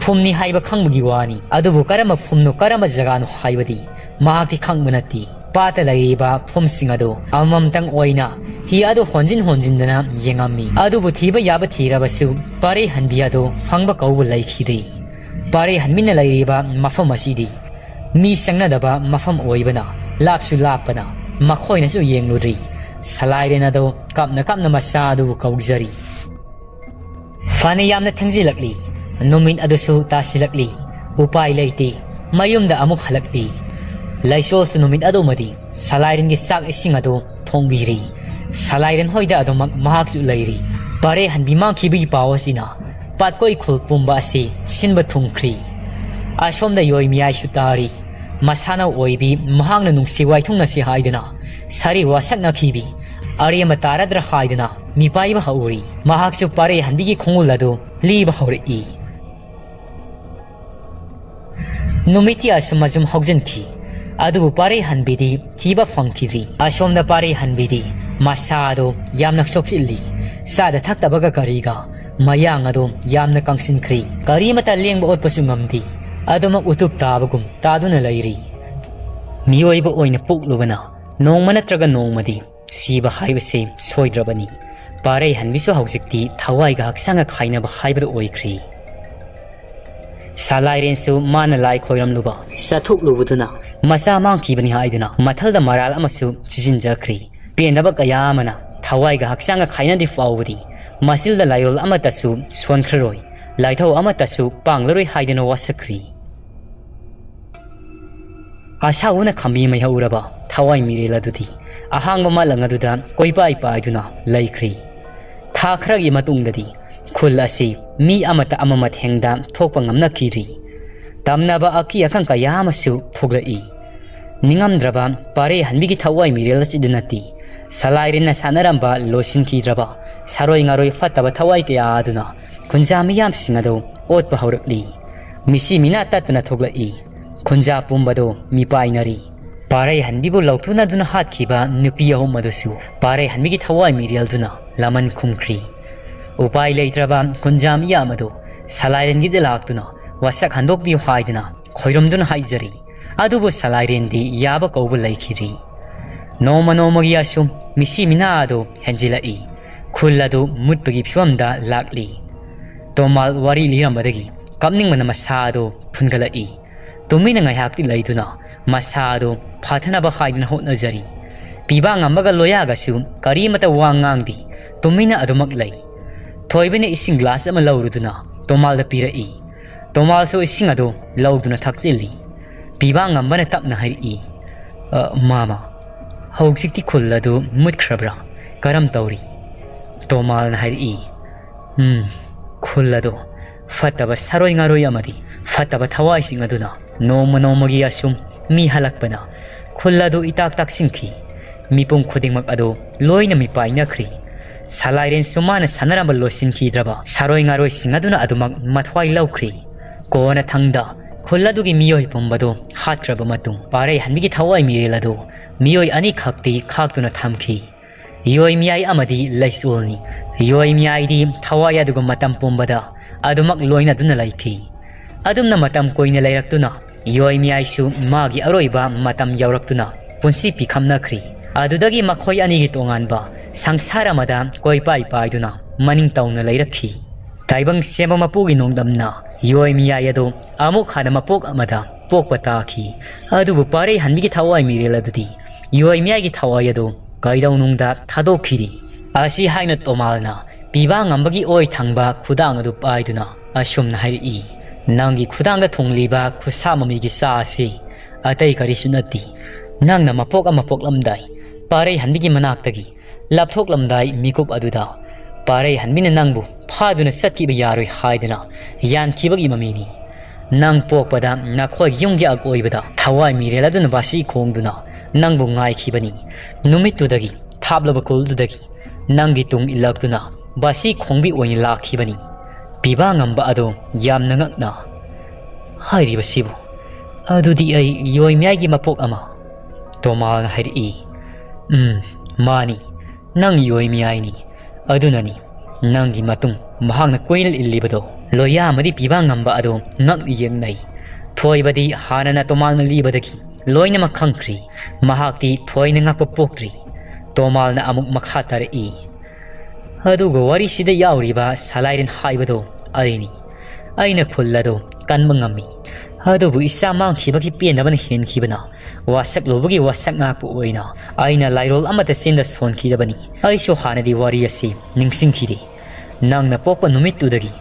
ꯐꯨꯝꯅꯤ ꯍꯥꯏꯕ ꯈꯪꯕꯒꯤ ꯋꯥꯅꯤ, ꯑꯗꯨꯕꯨ ꯀꯔꯝꯕ ꯐꯨꯝꯅꯣ, ꯀꯔꯝꯕ ꯖꯒꯥꯅꯣ ꯍꯥꯏꯕꯗꯤ ꯃꯍꯥꯛꯇꯤ ꯈꯪꯕ ꯅꯠꯇꯦ꯫ ꯄꯥꯠꯇ ꯂꯩꯔꯤꯕ ꯐꯨꯝꯁꯤꯡ ꯑꯗꯨ ꯑꯃꯃꯝꯇꯪ ꯑꯣꯏꯅ ꯍꯤ ꯑꯗꯨ ꯍꯣꯟꯖꯤꯟ ꯍꯣꯟꯖꯤꯟꯗꯅ ꯌꯦꯡꯉꯝꯃꯤ꯫ ꯑꯗꯨꯕꯨ ꯊꯤꯕ ꯌꯥꯕ ꯊꯤꯔꯕꯁꯨ ꯄꯥꯔꯩꯍꯟꯕꯤ ꯑꯗꯨ ꯐꯪꯕ ꯀꯧꯕ ꯂꯩꯈꯤꯗ꯭ꯔꯤ꯫ ꯄꯥꯔꯩꯍꯟꯕꯤꯅ ꯂꯩꯔꯤꯕ ꯃꯐꯝ ꯑꯁꯤꯗꯤ ꯃꯤ ꯆꯪꯅꯗꯕ ꯃꯐꯝ ꯑꯣꯏꯕꯅ ꯂꯥꯞꯁꯨ ꯂꯥꯞꯄꯅ ꯃꯈꯣꯏꯅꯁꯨ ꯌꯦꯡꯂꯨꯗ꯭ꯔꯤ꯫ ꯁꯂꯥꯏꯔꯦꯟ ꯑꯗꯨ ꯀꯞꯅ ꯀꯞꯅ ꯃꯆꯥ ꯑꯗꯨꯕꯨ ꯀꯧꯖꯔꯤ꯫ ꯐꯅ ꯌꯥꯝꯅ ꯊꯦꯡꯖꯤꯜꯂꯛꯂꯤ꯫ ꯅꯨꯃꯤꯠ ꯑꯗꯨꯁꯨ ꯇꯥꯁꯤꯜꯂꯛꯂꯤ꯫ ꯎꯄꯥꯏ ꯂꯩꯇꯦ꯫ ꯃꯌꯨꯝꯗ ꯑꯃꯨꯛ ꯍꯜꯂꯛꯂꯤ꯫ ꯂꯩꯆꯣꯜꯁꯨ ꯅꯨꯃꯤꯠ ꯑꯗꯨꯃꯗꯤ ꯁꯂꯥꯏꯔꯦꯟꯒꯤ ꯆꯥꯛ ꯏꯁꯤꯡ ꯑꯗꯨ ꯊꯣꯡꯕꯤꯔꯤ꯫ ꯁꯂꯥꯏꯔꯦꯟ ꯍꯣꯏꯗ ꯑꯗꯨꯃꯛ ꯃꯍꯥꯛꯁꯨ ꯂꯩꯔꯤ꯫ ꯄꯥꯔꯩꯍꯟꯕꯤ ꯃꯥꯡꯈꯤꯕꯒꯤ ꯄꯥꯎ ꯑꯁꯤꯅ ꯄꯥꯠꯀꯣꯏ ꯈꯨꯜ ꯄꯨꯝꯕ ꯑꯁꯤ ꯁꯤꯟꯕ ꯊꯨꯡꯈ꯭ꯔꯤ꯫ ꯑꯁꯣꯝꯗ ꯌꯣꯏ ꯃꯤꯌꯥꯏꯁꯨ ꯇꯥꯔꯤ꯫ ꯃꯁꯥꯅ ꯑꯣꯏꯕꯤ ꯃꯍꯥꯛꯅ ꯅꯨꯡꯁꯤ ꯋꯥꯏꯊꯨꯡꯅꯁꯤ ꯍꯥꯏꯗꯨꯅ ꯁꯥꯔꯤ ꯋꯥꯁꯛꯅꯈꯤꯕꯤ ꯑꯔꯦꯝꯕ ꯇꯥꯔꯗ꯭ꯔꯥ ꯍꯥꯏꯗꯨꯅ ꯃꯤꯄꯥꯏꯕ ꯍꯧꯔꯤ꯫ ꯃꯍꯥꯛꯁꯨ ꯄꯥꯔꯩꯍꯟꯕꯤꯒꯤ ꯈꯣꯡꯒꯨꯜ ꯑꯗꯨ ꯂꯤꯕ ꯍꯧꯔꯛꯏ꯫ ꯅꯨꯃꯤꯠꯇꯤ ꯑꯁꯨꯝ ꯑꯁꯨꯝ ꯍꯧꯖꯤꯟꯈꯤ꯫ ꯑꯗꯨꯕꯨ ꯄꯥꯔꯩꯍꯟꯕꯤꯗꯤ ꯊꯤꯕ ꯐꯪꯈꯤꯗ꯭ꯔꯤ꯫ ꯑꯁꯣꯝꯗ ꯄꯥꯔꯩꯍꯟꯕꯤꯗꯤ ꯃꯁꯥ ꯑꯗꯨ ꯌꯥꯝꯅ ꯁꯣꯛꯆꯤꯜꯂꯤ꯫ ꯆꯥꯗ ꯊꯛꯇꯕꯒ ꯀꯔꯤꯒ ꯃꯌꯥꯡ ꯑꯗꯨ ꯌꯥꯝꯅ ꯀꯪꯁꯤꯟꯈ꯭ꯔꯦ꯫ ꯀꯔꯤꯃꯠꯇ ꯂꯦꯡꯕ ꯑꯣꯠꯄꯁꯨ ꯉꯝꯗꯦ꯫ ꯑꯗꯨꯃꯛ ꯎꯇꯨꯞ ꯇꯥꯕꯒꯨꯝ ꯇꯥꯗꯨꯅ ꯂꯩꯔꯤ꯫ ꯃꯤꯑꯣꯏꯕ ꯑꯣꯏꯅ ꯄꯣꯛꯂꯨꯕꯅ ꯅꯣꯡꯃ ꯅꯠꯇ꯭ꯔꯒ ꯅꯣꯡꯃꯗꯤ ꯁꯤꯕ ꯍꯥꯏꯕꯁꯤ ꯁꯣꯏꯗ꯭ꯔꯕꯅꯤ꯫ ꯄꯥꯔꯩꯍꯟꯕꯤꯁꯨ ꯍꯧꯖꯤꯛꯇꯤ ꯊꯋꯥꯏꯒ ꯍꯛꯆꯥꯡꯒ ꯈꯥꯏꯅꯕ ꯍꯥꯏꯕꯗꯨ ꯑꯣꯏꯈ꯭ꯔꯦ꯫ ꯁꯂꯥꯏꯔꯦꯟꯁꯨ ꯃꯥꯅ ꯂꯥꯏ ꯈꯣꯏꯔꯝꯂꯨꯕ ꯆꯠꯊꯣꯛꯂꯨꯕꯗꯨꯅ ꯃꯆꯥ ꯃꯥꯡꯈꯤꯕꯅꯤ ꯍꯥꯏꯗꯨꯅ ꯃꯊꯜꯗ ꯃꯔꯥꯜ ꯑꯃꯁꯨ ꯁꯤꯖꯤꯟꯖꯈ꯭ꯔꯦ꯫ ꯄꯦꯟꯗꯕ ꯀꯌꯥ ꯑꯃꯅ ꯊꯋꯥꯏꯒ ꯍꯛꯆꯥꯡꯒ ꯈꯥꯏꯅꯗ꯭ꯔꯤ ꯐꯥꯎꯕꯗꯤ ꯃꯆꯤꯜꯗ ꯂꯥꯏꯔꯣꯜ ꯑꯃꯠꯇꯁꯨ ꯁꯣꯟꯈ꯭ꯔꯔꯣꯏ, ꯂꯥꯏꯊꯧ ꯑꯃꯠꯇꯁꯨ ꯄꯥꯡꯂꯔꯣꯏ ꯍꯥꯏꯗꯨꯅ ꯋꯥꯁꯛꯈ꯭ꯔꯤ꯫ ꯑꯁꯥꯎꯕꯅ ꯈꯥꯝꯕꯤ ꯃꯩꯍꯧꯔꯕ ꯊꯋꯥꯏ ꯃꯤꯔꯦꯜ ꯑꯗꯨꯗꯤ ꯑꯍꯥꯡꯕ ꯃꯥꯂꯪ ꯑꯗꯨꯗ ꯀꯣꯏꯄꯥꯏ ꯄꯥꯏꯗꯨꯅ ꯂꯩꯈ꯭ꯔꯤ꯫ ꯊꯥ ꯈꯔꯒꯤ ꯃꯇꯨꯡꯗꯗꯤ ꯈꯨꯜ ꯑꯁꯤ ꯃꯤ ꯑꯃꯠꯇ ꯑꯃ ꯃꯊꯦꯡꯗ ꯊꯣꯛꯄ ꯉꯝꯅꯈꯤꯗ꯭ꯔꯤ꯫ ꯇꯝꯅꯕ ꯑꯀꯤ ꯑꯈꯪ ꯀꯌꯥ ꯑꯃꯁꯨ ꯊꯣꯛꯂꯛꯏ꯫ ꯅꯤꯡꯉꯝꯗ꯭ꯔꯕ ꯄꯥꯔꯦꯍꯟꯕꯤꯒꯤ ꯊꯋꯥꯏ ꯃꯤꯔꯦꯜ ꯑꯁꯤꯗ ꯅꯠꯇꯦ, ꯁꯂꯥꯏꯔꯦꯟꯅ ꯁꯥꯟꯅꯔꯝꯕ ꯂꯣꯏꯁꯤꯟꯈꯤꯗ꯭ꯔꯕ ꯁꯥꯔꯣꯏ ꯉꯥꯔꯣꯏ ꯐꯠꯇꯕ ꯊꯋꯥꯏ ꯀꯌꯥ ꯑꯗꯨꯅ ꯈꯨꯟꯖꯥ ꯃꯤꯌꯥꯝꯁꯤꯡ ꯑꯗꯨ ꯑꯣꯠꯄ ꯍꯧꯔꯛꯂꯤ꯫ ꯃꯤꯁꯤ ꯃꯤꯅꯥ ꯇꯠꯇꯅ ꯊꯣꯛꯂꯛꯏ꯫ ꯈꯨꯟꯖꯥ ꯄꯨꯝꯕꯗꯨ ꯃꯤꯄꯥꯏꯅꯔꯤ꯫ ꯄꯥꯔꯩꯍꯟꯕꯤꯕꯨ ꯂꯧꯊꯣꯛꯅꯗꯨꯅ ꯍꯥꯠꯈꯤꯕ ꯅꯨꯄꯤ ꯑꯍꯨꯝ ꯑꯗꯨꯁꯨ ꯄꯥꯔꯩꯍꯟꯕꯤꯒꯤ ꯊꯋꯥꯏ ꯃꯤꯔꯦꯜꯗꯨꯅ ꯂꯃꯟ ꯈꯨꯝꯈ꯭ꯔꯤ꯫ ꯎꯄꯥꯏ ꯂꯩꯇ꯭ꯔꯕ ꯈꯨꯟꯖꯥ ꯃꯤꯌꯥꯝ ꯑꯗꯨ ꯁꯂꯥꯏꯔꯦꯟꯒꯤꯗ ꯂꯥꯛꯇꯨꯅ ꯋꯥꯁꯛ ꯍꯟꯗꯣꯛꯄꯤꯌꯨ ꯍꯥꯏꯗꯨꯅ ꯈꯣꯏꯔꯨꯝꯗꯨꯅ ꯍꯥꯏꯖꯔꯤ꯫ ꯑꯗꯨꯕꯨ ꯁꯂꯥꯏꯔꯦꯟꯗꯤ ꯌꯥꯕ ꯀꯧꯕ ꯂꯩꯈꯤꯗ꯭ꯔꯤ꯫ ꯅꯣꯡꯃ ꯅꯣꯡꯃꯒꯤ ꯑꯁꯨꯝ ꯃꯤꯁꯤ ꯃꯤꯅꯥ ꯑꯗꯨ ꯍꯦꯟꯖꯤꯜꯂꯛꯏ꯫ ꯈꯨꯜ ꯑꯗꯨ ꯃꯨꯠꯄꯒꯤ ꯐꯤꯕꯝꯗ ꯂꯥꯛꯂꯤ꯫ ꯇꯣꯃꯥꯜ ꯋꯥꯔꯤ ꯂꯤꯔꯝꯕꯗꯒꯤ ꯀꯞꯅꯤꯡꯕꯅ ꯃꯁꯥ ꯑꯗꯨ ꯐꯨꯟꯒꯠꯂꯛꯏ꯫ ꯇꯨꯃꯤꯟꯅ ꯉꯥꯏꯍꯥꯛꯇꯤ ꯂꯩꯗꯨꯅ ꯃꯁꯥ ꯑꯗꯨ ꯐꯥꯊꯅꯕ ꯍꯥꯏꯗꯨꯅ ꯍꯣꯠꯅꯖꯔꯤ꯫ ꯄꯤꯕꯥ ꯉꯝꯕꯒ ꯂꯣꯌꯥꯒꯁꯨ ꯀꯔꯤꯃꯠꯇ ꯋꯥ ꯉꯥꯡꯗꯦ, ꯇꯨꯃꯤꯟꯅ ꯑꯗꯨꯃꯛ ꯂꯩ꯫ ꯊꯣꯏꯕꯅ ꯏꯁꯤꯡ ꯒ꯭ꯂꯥꯁ ꯑꯃ ꯂꯧꯔꯨꯗꯨꯅ ꯇꯣꯃꯥꯜꯗ ꯄꯤꯔꯛꯏ꯫ ꯇꯣꯃꯥꯜꯁꯨ ꯏꯁꯤꯡ ꯑꯗꯨ ꯂꯧꯗꯨꯅ ꯊꯛꯆꯤꯜꯂꯤ꯫ ꯄꯤꯕꯥ ꯉꯝꯕꯅ ꯇꯞꯅ ꯍꯥꯏꯔꯛꯏ, "ꯑ, ꯃꯥꯃ, ꯍꯧꯖꯤꯛꯇꯤ ꯈꯨꯜ ꯑꯗꯨ ꯃꯨꯠꯈ꯭ꯔꯕ꯭ꯔꯥ? ꯀꯔꯝ ꯇꯧꯔꯤ?" ꯇꯣꯃꯥꯜꯅ ꯍꯥꯏꯔꯛꯏ, "ꯎꯝ, ꯈꯨꯜ ꯑꯗꯨ ꯐꯠꯇꯕ ꯁꯥꯔꯣꯏ ꯉꯥꯔꯣꯏ ꯑꯃꯗꯤ ꯐꯠꯇꯕ ꯊꯋꯥꯏꯁꯤꯡ ꯑꯗꯨꯅ ꯅꯣꯡꯃ ꯅꯣꯡꯃꯒꯤ ꯑꯁꯨꯝ ꯃꯤ ꯍꯜꯂꯛꯄꯅ ꯈꯨꯜ ꯑꯗꯨ ꯏꯇꯥꯛ ꯇꯥꯛꯁꯤꯟꯈꯤ꯫ ꯃꯤꯄꯨꯝ ꯈꯨꯗꯤꯡꯃꯛ ꯑꯗꯨ ꯂꯣꯏꯅ ꯃꯤꯄꯥꯏꯅꯈ꯭ꯔꯤ꯫ ꯁꯂꯥꯏꯔꯦꯟꯁꯨ ꯃꯥꯅ ꯁꯥꯟꯅꯔꯝꯕ ꯂꯣꯏꯁꯤꯟꯈꯤꯗ꯭ꯔꯕ ꯁꯥꯔꯣꯏ ꯉꯥꯔꯣꯏꯁꯤꯡ ꯑꯗꯨꯅ ꯑꯗꯨꯃꯛ ꯃꯊ꯭ꯋꯥꯏ ꯂꯧꯈ꯭ꯔꯤ꯫ ꯀꯣꯟꯅꯊꯪꯗ ꯈꯨꯜ ꯑꯗꯨꯒꯤ ꯃꯤꯑꯣꯏ ꯄꯨꯝꯕꯗꯨ ꯍꯥꯠꯈ꯭ꯔꯕ ꯃꯇꯨꯡ, ꯄꯥꯔꯩꯍꯟꯕꯤꯒꯤ ꯊꯋꯥꯏ ꯃꯤꯔꯦꯜ ꯑꯗꯨ ꯃꯤꯑꯣꯏ ꯑꯅꯤꯈꯛꯇꯤ ꯈꯥꯛꯇꯨꯅ ꯊꯝꯈꯤ꯫ ꯏꯌꯣꯏ ꯃꯤꯌꯥꯏ ꯑꯃꯗꯤ ꯂꯩꯆꯣꯜꯅꯤ꯫ ꯌꯣꯏꯃꯤꯌꯥꯏꯗꯤ ꯊꯋꯥꯏ ꯑꯗꯨꯒ ꯃꯇꯝ ꯄꯨꯝꯕꯗ ꯑꯗꯨꯃꯛ ꯂꯣꯏꯅꯗꯨꯅ ꯂꯩꯈꯤ꯫ ꯑꯗꯨꯝꯅ ꯃꯇꯝ ꯀꯨꯏꯅ ꯂꯩꯔꯛꯇꯨꯅ ꯌꯣꯏꯃꯤꯌꯥꯏꯁꯨ ꯃꯥꯒꯤ ꯑꯔꯣꯏꯕ ꯃꯇꯝ ꯌꯧꯔꯛꯇꯨꯅ ꯄꯨꯟꯁꯤ ꯄꯤꯈꯝꯅꯈ꯭ꯔꯤ꯫ ꯑꯗꯨꯗꯒꯤ ꯃꯈꯣꯏ ꯑꯅꯤꯒꯤ ꯇꯣꯉꯥꯟꯕ ꯁꯪꯁꯥꯔ ꯑꯃꯗ ꯀꯣꯏꯄꯥꯏ ꯄꯥꯏꯗꯨꯅ ꯃꯅꯤꯡ ꯇꯧꯅ ꯂꯩꯔꯛꯈꯤ꯫ ꯇꯥꯏꯕꯪ ꯁꯦꯝꯕ ꯃꯄꯨꯒꯤ ꯅꯣꯡꯗꯝꯅ ꯌꯣꯏꯃꯤꯌꯥꯏ ꯑꯗꯨ ꯑꯃꯨꯛ ꯍꯟꯅ ꯃꯄꯣꯛ ꯑꯃꯗ ꯄꯣꯛꯄ ꯇꯥꯈꯤ꯫ ꯑꯗꯨꯕꯨ ꯄꯥꯔꯩ ꯍꯟꯕꯤꯒꯤ ꯊꯋꯥꯏ ꯃꯤꯔꯦꯜ ꯑꯗꯨꯗꯤ ꯌꯣꯏꯃꯤꯌꯥꯏꯒꯤ ꯊꯋꯥꯏ ꯑꯗꯨ ꯀꯩꯗꯧꯅꯨꯡꯗ ꯊꯥꯗꯣꯛꯈꯤꯗꯦ꯫ ꯑꯁꯤ ꯍꯥꯏꯅ ꯇꯣꯃꯥꯜꯅ ꯄꯤꯕꯥ ꯉꯝꯕꯒꯤ ꯑꯣꯏ ꯊꯪꯕ ꯈꯨꯗꯥꯡ ꯑꯗꯨ ꯄꯥꯏꯗꯨꯅ ꯑꯁꯨꯝꯅ ꯍꯥꯏꯔꯛꯏ, "ꯅꯪꯒꯤ ꯈꯨꯗꯥꯡꯗ ꯊꯨꯡꯂꯤꯕ ꯈꯨꯠꯁꯥ ꯃꯃꯤꯒꯤ ꯆꯥ ꯑꯁꯤ ꯑꯇꯩ ꯀꯔꯤꯁꯨ ꯅꯠꯇꯦ꯫ ꯅꯪꯅ ꯃꯄꯣꯛ ꯑꯃ ꯄꯣꯛꯂꯝꯗꯥꯏ ꯄꯥꯔꯩ ꯍꯟꯕꯤꯒꯤ ꯃꯅꯥꯛꯇꯒꯤ ꯂꯥꯞꯊꯣꯛꯂꯝꯗꯥꯏ ꯃꯤꯀꯨꯞ ꯑꯗꯨꯗ ꯄꯥꯔꯩ ꯍꯟꯕꯤꯅ ꯅꯪꯕꯨ ꯐꯥꯗꯨꯅ ꯆꯠꯈꯤꯕ ꯌꯥꯔꯣꯏ ꯍꯥꯏꯗꯨꯅ ꯌꯥꯟꯈꯤꯕꯒꯤ ꯃꯃꯤꯅꯤ꯫ ꯅꯪ ꯄꯣꯛꯄꯗ ꯅꯈꯣꯏꯒꯤ ꯌꯨꯝꯒꯤ ꯑꯀꯣꯏꯕꯗ ꯊꯋꯥꯏ ꯃꯤꯔꯦꯜ ꯑꯗꯨꯅ ꯕꯥꯁꯤ ꯈꯣꯡꯗꯨꯅ ꯅꯪꯕꯨ ꯉꯥꯏꯈꯤꯕꯅꯤ꯫ ꯅꯨꯃꯤꯠꯇꯨꯗꯒꯤ ꯊꯥꯞꯂꯕ ꯈꯨꯜꯗꯨꯗꯒꯤ ꯅꯪꯒꯤ ꯇꯨꯡ ꯏꯜꯂꯛꯇꯨꯅ ꯕꯥꯁꯤ ꯈꯣꯡꯕꯤ ꯑꯣꯏꯅ ꯂꯥꯛꯈꯤꯕꯅꯤ꯫" ꯄꯤꯕꯥ ꯉꯝꯕ ꯑꯗꯣ ꯌꯥꯝꯅ ꯉꯛꯅ, "ꯍꯥꯏꯔꯤꯕꯁꯤꯕꯨ? ꯑꯗꯨꯗꯤ ꯑꯩ ꯌꯣꯏꯃꯤꯌꯥꯏꯒꯤ ꯃꯄꯣꯛ ꯑꯃ?" ꯇꯣꯃꯥꯜꯅ ꯍꯥꯏꯔꯛꯏ, "ꯎꯝ, ꯃꯥꯅꯤ, ꯅꯪ ꯌꯣꯏꯃꯤꯌꯥꯏꯅꯤ꯫ ꯑꯗꯨꯅꯅꯤ ꯅꯪꯒꯤ ꯃꯇꯨꯡ ꯃꯍꯥꯛꯅ ꯀꯣꯏꯅ ꯏꯜꯂꯤꯕꯗꯣ꯫" ꯂꯣꯌꯥ ꯑꯃꯗꯤ ꯄꯤꯕꯥ ꯉꯝꯕ ꯑꯗꯣ ꯉꯛꯅ ꯌꯦꯡꯅꯩ꯫ ꯊꯣꯏꯕꯗꯤ ꯍꯥꯟꯅꯅ ꯇꯣꯃꯥꯜꯅ ꯂꯤꯕꯗꯒꯤ ꯂꯣꯏꯅꯃꯛ ꯈꯪꯈ꯭ꯔꯤ꯫ ꯃꯍꯥꯛꯇꯤ ꯊꯣꯏꯅ ꯉꯛꯄ ꯄꯣꯛꯇ꯭ꯔꯤ꯫ ꯇꯣꯃꯥꯜꯅ ꯑꯃꯨꯛ ꯃꯈꯥ ꯇꯥꯔꯛꯏ, "ꯑꯗꯨꯒ ꯋꯥꯔꯤꯁꯤꯗ ꯌꯥꯎꯔꯤꯕ ꯁꯂꯥꯏꯔꯦꯟ ꯍꯥꯏꯕꯗꯣ ꯑꯩꯅꯤ꯫ ꯑꯩꯅ ꯈꯨꯜ ꯑꯗꯨ ꯀꯟꯕ ꯉꯝꯃꯤ꯫ ꯑꯗꯨꯕꯨ ꯏꯆꯥ ꯃꯥꯡꯈꯤꯕꯒꯤ ꯄꯦꯟꯗꯕꯅ ꯍꯦꯟꯈꯤꯕꯅ ꯋꯥꯁꯛꯂꯨꯕꯒꯤ ꯋꯥꯁꯛ ꯉꯥꯛꯄ ꯑꯣꯏꯅ ꯑꯩꯅ ꯂꯥꯏꯔꯣꯜ ꯑꯃꯠꯇ ꯆꯤꯟꯗ ꯁꯣꯟꯈꯤꯗꯕꯅꯤ꯫ ꯑꯩꯁꯨ ꯍꯥꯟꯅꯗꯤ ꯋꯥꯔꯤ ꯑꯁꯤ ꯅꯤꯡꯁꯤꯡꯈꯤꯗꯦ꯫ ꯅꯪꯅ ꯄꯣꯛꯄ ꯅꯨꯃꯤꯠꯇꯨꯗꯒꯤ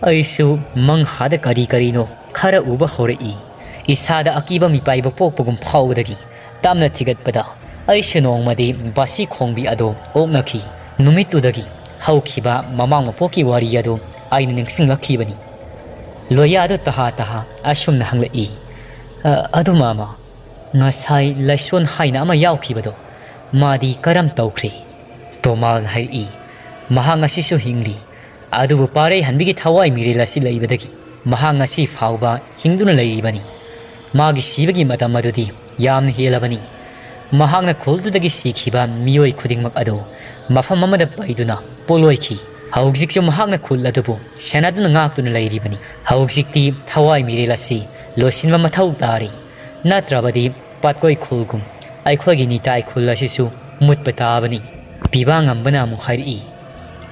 ꯑꯩꯁꯨ ꯃꯪꯍꯥꯗ ꯀꯔꯤ ꯀꯔꯤꯅꯣ ꯈꯔ ꯎꯕ ꯍꯧꯔꯛꯏ꯫ ꯏꯁꯥꯗ ꯑꯀꯤꯕ ꯃꯤꯄꯥꯏꯕ ꯄꯣꯛꯄꯒꯨꯝ ꯐꯥꯎꯕꯗꯒꯤ ꯇꯞꯅ ꯊꯤꯒꯠꯄꯗ ꯑꯩꯁꯨ ꯅꯣꯡꯃꯗꯤ ꯕꯥꯁꯤ ꯈꯣꯡꯕꯤ ꯑꯗꯣ ꯑꯣꯛꯅꯈꯤ꯫ ꯅꯨꯃꯤꯠꯇꯨꯗꯒꯤ ꯍꯧꯈꯤꯕ ꯃꯃꯥꯡ ꯃꯄꯣꯛꯀꯤ ꯋꯥꯔꯤ ꯑꯗꯨ ꯑꯩꯅ ꯅꯤꯡꯁꯤꯡꯂꯛꯈꯤꯕꯅꯤ꯫" ꯂꯣꯌꯥꯗꯨ ꯇꯍꯥ ꯇꯍꯥ ꯑꯁꯨꯝꯅ ꯍꯪꯂꯛꯏ, "ꯑ, ꯑꯗꯨ ꯃꯥꯃ, ꯉꯁꯥꯏ ꯂꯥꯏꯁꯣꯟ ꯍꯥꯏꯅ ꯑꯃ ꯌꯥꯎꯈꯤꯕꯗꯣ, ꯃꯥꯗꯤ ꯀꯔꯝ ꯇꯧꯈ꯭ꯔꯦ?" ꯇꯣꯃꯥꯜꯅ ꯍꯥꯏꯔꯛꯏ, "ꯃꯍꯥꯛ ꯉꯁꯤꯁꯨ ꯍꯤꯡꯂꯤ꯫ ꯑꯗꯨꯕꯨ ꯄꯥꯔꯩ ꯍꯟꯕꯤꯒꯤ ꯊꯋꯥꯏ ꯃꯤꯔꯦꯜ ꯑꯁꯤ ꯂꯩꯕꯗꯒꯤ ꯃꯍꯥꯛ ꯉꯁꯤ ꯐꯥꯎꯕ ꯍꯤꯡꯗꯨꯅ ꯂꯩꯔꯤꯕꯅꯤ꯫ ꯃꯥꯒꯤ ꯁꯤꯕꯒꯤ ꯃꯇꯝ ꯑꯗꯨꯗꯤ ꯌꯥꯝꯅ ꯍꯦꯜꯂꯕꯅꯤ꯫ ꯃꯍꯥꯛꯅ ꯈꯨꯜꯗꯨꯗꯒꯤ ꯁꯤꯈꯤꯕ ꯃꯤꯑꯣꯏ ꯈꯨꯗꯤꯡꯃꯛ ꯑꯗꯨ ꯃꯐꯝ ꯑꯃꯗ ꯄꯩꯗꯨꯅ ꯄꯣꯠꯂꯣꯏꯈꯤ꯫ ꯍꯧꯖꯤꯛꯁꯨ ꯃꯍꯥꯛꯅ ꯈꯨꯜ ꯑꯗꯨꯕꯨ ꯁꯦꯟꯅꯗꯨꯅ ꯉꯥꯛꯇꯨꯅ ꯂꯩꯔꯤꯕꯅꯤ꯫ ꯍꯧꯖꯤꯛꯇꯤ ꯊꯋꯥꯏ ꯃꯤꯔꯦꯜ ꯑꯁꯤ ꯂꯣꯏꯁꯤꯟꯕ ꯃꯊꯧ ꯇꯥꯔꯤ, ꯅꯠꯇ꯭ꯔꯕꯗꯤ ꯄꯥꯠꯀꯣꯏ ꯈꯨꯜꯒꯨꯝ ꯑꯩꯈꯣꯏꯒꯤ ꯅꯤꯇꯥꯏ ꯈꯨꯜ ꯑꯁꯤꯁꯨ ꯃꯨꯠꯄ ꯇꯥꯕꯅꯤ꯫ ꯄꯤꯕꯥ ꯉꯝꯕꯅ ꯑꯃꯨꯛ ꯍꯥꯏꯔꯛꯏ,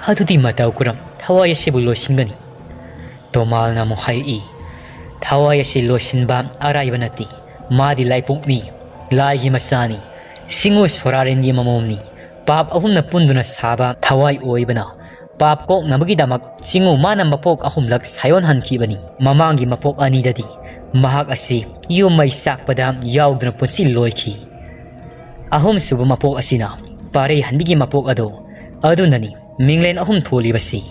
"ꯑꯗꯨꯗꯤ ꯃꯇꯧ ꯀꯔꯝ ꯊꯋꯥꯏ ꯑꯁꯤꯕꯨ ꯂꯣꯏꯁꯤꯟꯒꯅꯤ?" ꯇꯣꯃꯥꯜꯅ ꯑꯃꯨꯛ ꯍꯥꯏꯔꯛꯏ, "ꯊꯋꯥꯏ ꯑꯁꯤ ꯂꯣꯏꯁꯤꯟꯕ ꯑꯔꯥꯏꯕ ꯅꯠꯇꯦ꯫ ꯃꯥꯗꯤ ꯂꯥꯏꯄꯣꯛꯅꯤ, ꯂꯥꯏꯒꯤ ꯃꯆꯥꯅꯤ, ꯆꯤꯡꯉꯨ ꯁꯣꯔꯥꯔꯦꯟꯒꯤ ꯃꯃꯣꯝꯅꯤ꯫ ꯄꯥꯞ ꯑꯍꯨꯝꯅ ꯄꯨꯟꯗꯨꯅ ꯁꯥꯕ ꯊꯋꯥꯏ ꯑꯣꯏꯕꯅ ꯄꯥꯞ ꯀꯣꯛꯅꯕꯒꯤꯗꯃꯛ ꯆꯤꯡꯉꯨ ꯃꯥꯅ ꯃꯄꯣꯛ ꯑꯍꯨꯝꯂꯛ ꯁꯥꯏꯌꯣꯟꯍꯟꯈꯤꯕꯅꯤ꯫ ꯃꯃꯥꯡꯒꯤ ꯃꯄꯣꯛ ꯑꯅꯤꯗꯗꯤ ꯃꯍꯥꯛ ꯑꯁꯤ ꯌꯨꯝ ꯃꯩ ꯆꯥꯛꯄꯗ ꯌꯥꯎꯗꯨꯅ ꯄꯨꯟꯁꯤ ꯂꯣꯏꯈꯤ꯫ ꯑꯍꯨꯝꯁꯨꯕ ꯃꯄꯣꯛ ꯑꯁꯤꯅ ꯄꯥꯔꯩ ꯍꯟꯕꯤꯒꯤ ꯃꯄꯣꯛ ꯑꯗꯣ ꯑꯗꯨꯅꯅꯤ꯫ ꯃꯤꯡꯂꯦꯟ ꯑꯍꯨꯝ ꯊꯣꯜꯂꯤꯕꯁꯤ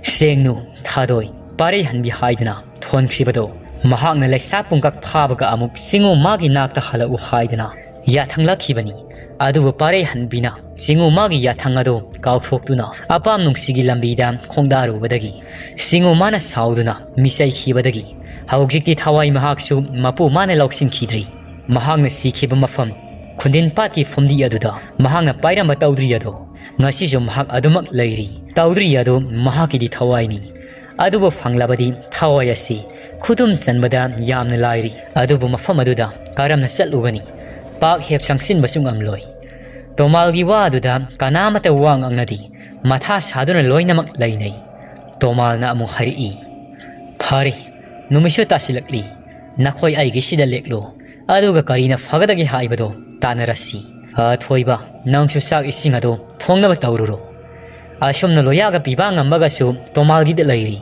ꯁꯦꯡꯅꯨ, ꯊꯥꯗꯣꯏ, ꯄꯥꯔꯩ ꯍꯟꯕꯤ ꯍꯥꯏꯗꯨꯅ ꯊꯣꯟꯈꯤꯕꯗꯣ ꯃꯍꯥꯛꯅ ꯂꯩꯁꯥ ꯄꯨꯡꯀꯛ ꯐꯥꯕꯒ ꯑꯃꯨꯛ ꯆꯤꯡꯉꯨ ꯃꯥꯒꯤ ꯅꯥꯛꯇ ꯍꯜꯂꯛꯎ ꯍꯥꯏꯗꯨꯅ ꯌꯥꯊꯪꯂꯛꯈꯤꯕꯅꯤ꯫ ꯑꯗꯨꯕꯨ ꯄꯥꯔꯩ ꯍꯟꯕꯤꯅ ꯆꯤꯡꯉꯨ ꯃꯥꯒꯤ ꯌꯥꯊꯪ ꯑꯗꯨ ꯀꯥꯎꯊꯣꯛꯇꯨꯅ ꯑꯄꯥꯝ ꯅꯨꯡꯁꯤꯒꯤ ꯂꯝꯕꯤꯗ ꯈꯣꯡꯗꯥꯔꯨꯕꯗꯒꯤ ꯆꯤꯡꯉꯨ ꯃꯥꯅ ꯁꯥꯎꯗꯨꯅ ꯃꯤꯆꯩꯈꯤꯕꯗꯒꯤ ꯍꯧꯖꯤꯛꯇꯤ ꯊꯋꯥꯏ ꯃꯍꯥꯛꯁꯨ ꯃꯄꯨ ꯃꯥꯅ ꯂꯧꯁꯤꯟꯈꯤꯗ꯭ꯔꯤ꯫ ꯃꯍꯥꯛꯅ ꯁꯤꯈꯤꯕ ꯃꯐꯝ ꯈꯨꯟꯗꯤꯟ ꯄꯥꯠꯀꯤ ꯐꯨꯝꯗꯤ ꯑꯗꯨꯗ ꯃꯍꯥꯛꯅ ꯄꯥꯏꯔꯝꯕ ꯇꯧꯗ꯭ꯔꯤ ꯑꯗꯨ ꯉꯁꯤꯁꯨ ꯃꯍꯥꯛ ꯑꯗꯨꯃꯛ ꯂꯩꯔꯤ꯫ ꯇꯧꯗ꯭ꯔꯤ ꯑꯗꯨ ꯃꯍꯥꯛꯀꯤꯗꯤ ꯊꯋꯥꯏꯅꯤ꯫ ꯑꯗꯨꯕꯨ ꯐꯪꯂꯕꯗꯤ ꯊꯋꯥꯏ ꯑꯁꯤ ꯈꯨꯗꯨꯝ ꯆꯟꯕꯗ ꯌꯥꯝꯅ ꯂꯥꯏꯔꯤ꯫ ꯑꯗꯨꯕꯨ ꯃꯐꯝ ꯑꯗꯨꯗ ꯀꯔꯝꯅ ꯆꯠꯂꯨꯒꯅꯤ? ꯄꯥꯛ ꯍꯦꯛ ꯆꯪꯁꯤꯟꯕꯁꯨ ꯉꯝꯂꯣꯏ꯫ ꯇꯣꯃꯥꯜꯒꯤ ꯋꯥ ꯑꯗꯨꯗ ꯀꯅꯥꯃꯠꯇ ꯋꯥ ꯉꯥꯡꯅꯗꯦ꯫ ꯃꯊꯥ ꯁꯥꯗꯨꯅ ꯂꯣꯏꯅꯃꯛ ꯂꯩꯅꯩ꯫ ꯇꯣꯃꯥꯜꯅ ꯑꯃꯨꯛ ꯍꯥꯏꯔꯛꯏ, "ꯐꯔꯦ, ꯅꯨꯃꯤꯠꯁꯨ ꯇꯥꯁꯤꯜꯂꯛꯂꯤ꯫ ꯅꯈꯣꯏ ꯑꯩꯒꯤꯁꯤꯗ ꯂꯦꯛꯂꯣ, ꯑꯗꯨꯒ ꯀꯔꯤꯅ ꯐꯒꯗꯒꯦ ꯍꯥꯏꯕꯗꯣ ꯇꯥꯟꯅꯔꯁꯤ꯫ ꯑꯊꯣꯏꯕ, ꯅꯪꯁꯨ ꯆꯥꯛ ꯏꯁꯤꯡ ꯑꯗꯨ ꯊꯣꯡꯅꯕ ꯇꯧꯔꯨꯔꯣ꯫" ꯑꯁꯨꯝꯅ ꯂꯣꯌꯥꯒ ꯄꯤꯕꯥ ꯉꯝꯕꯒꯁꯨ ꯇꯣꯃꯥꯜꯒꯤꯗ ꯂꯩꯔꯤ꯫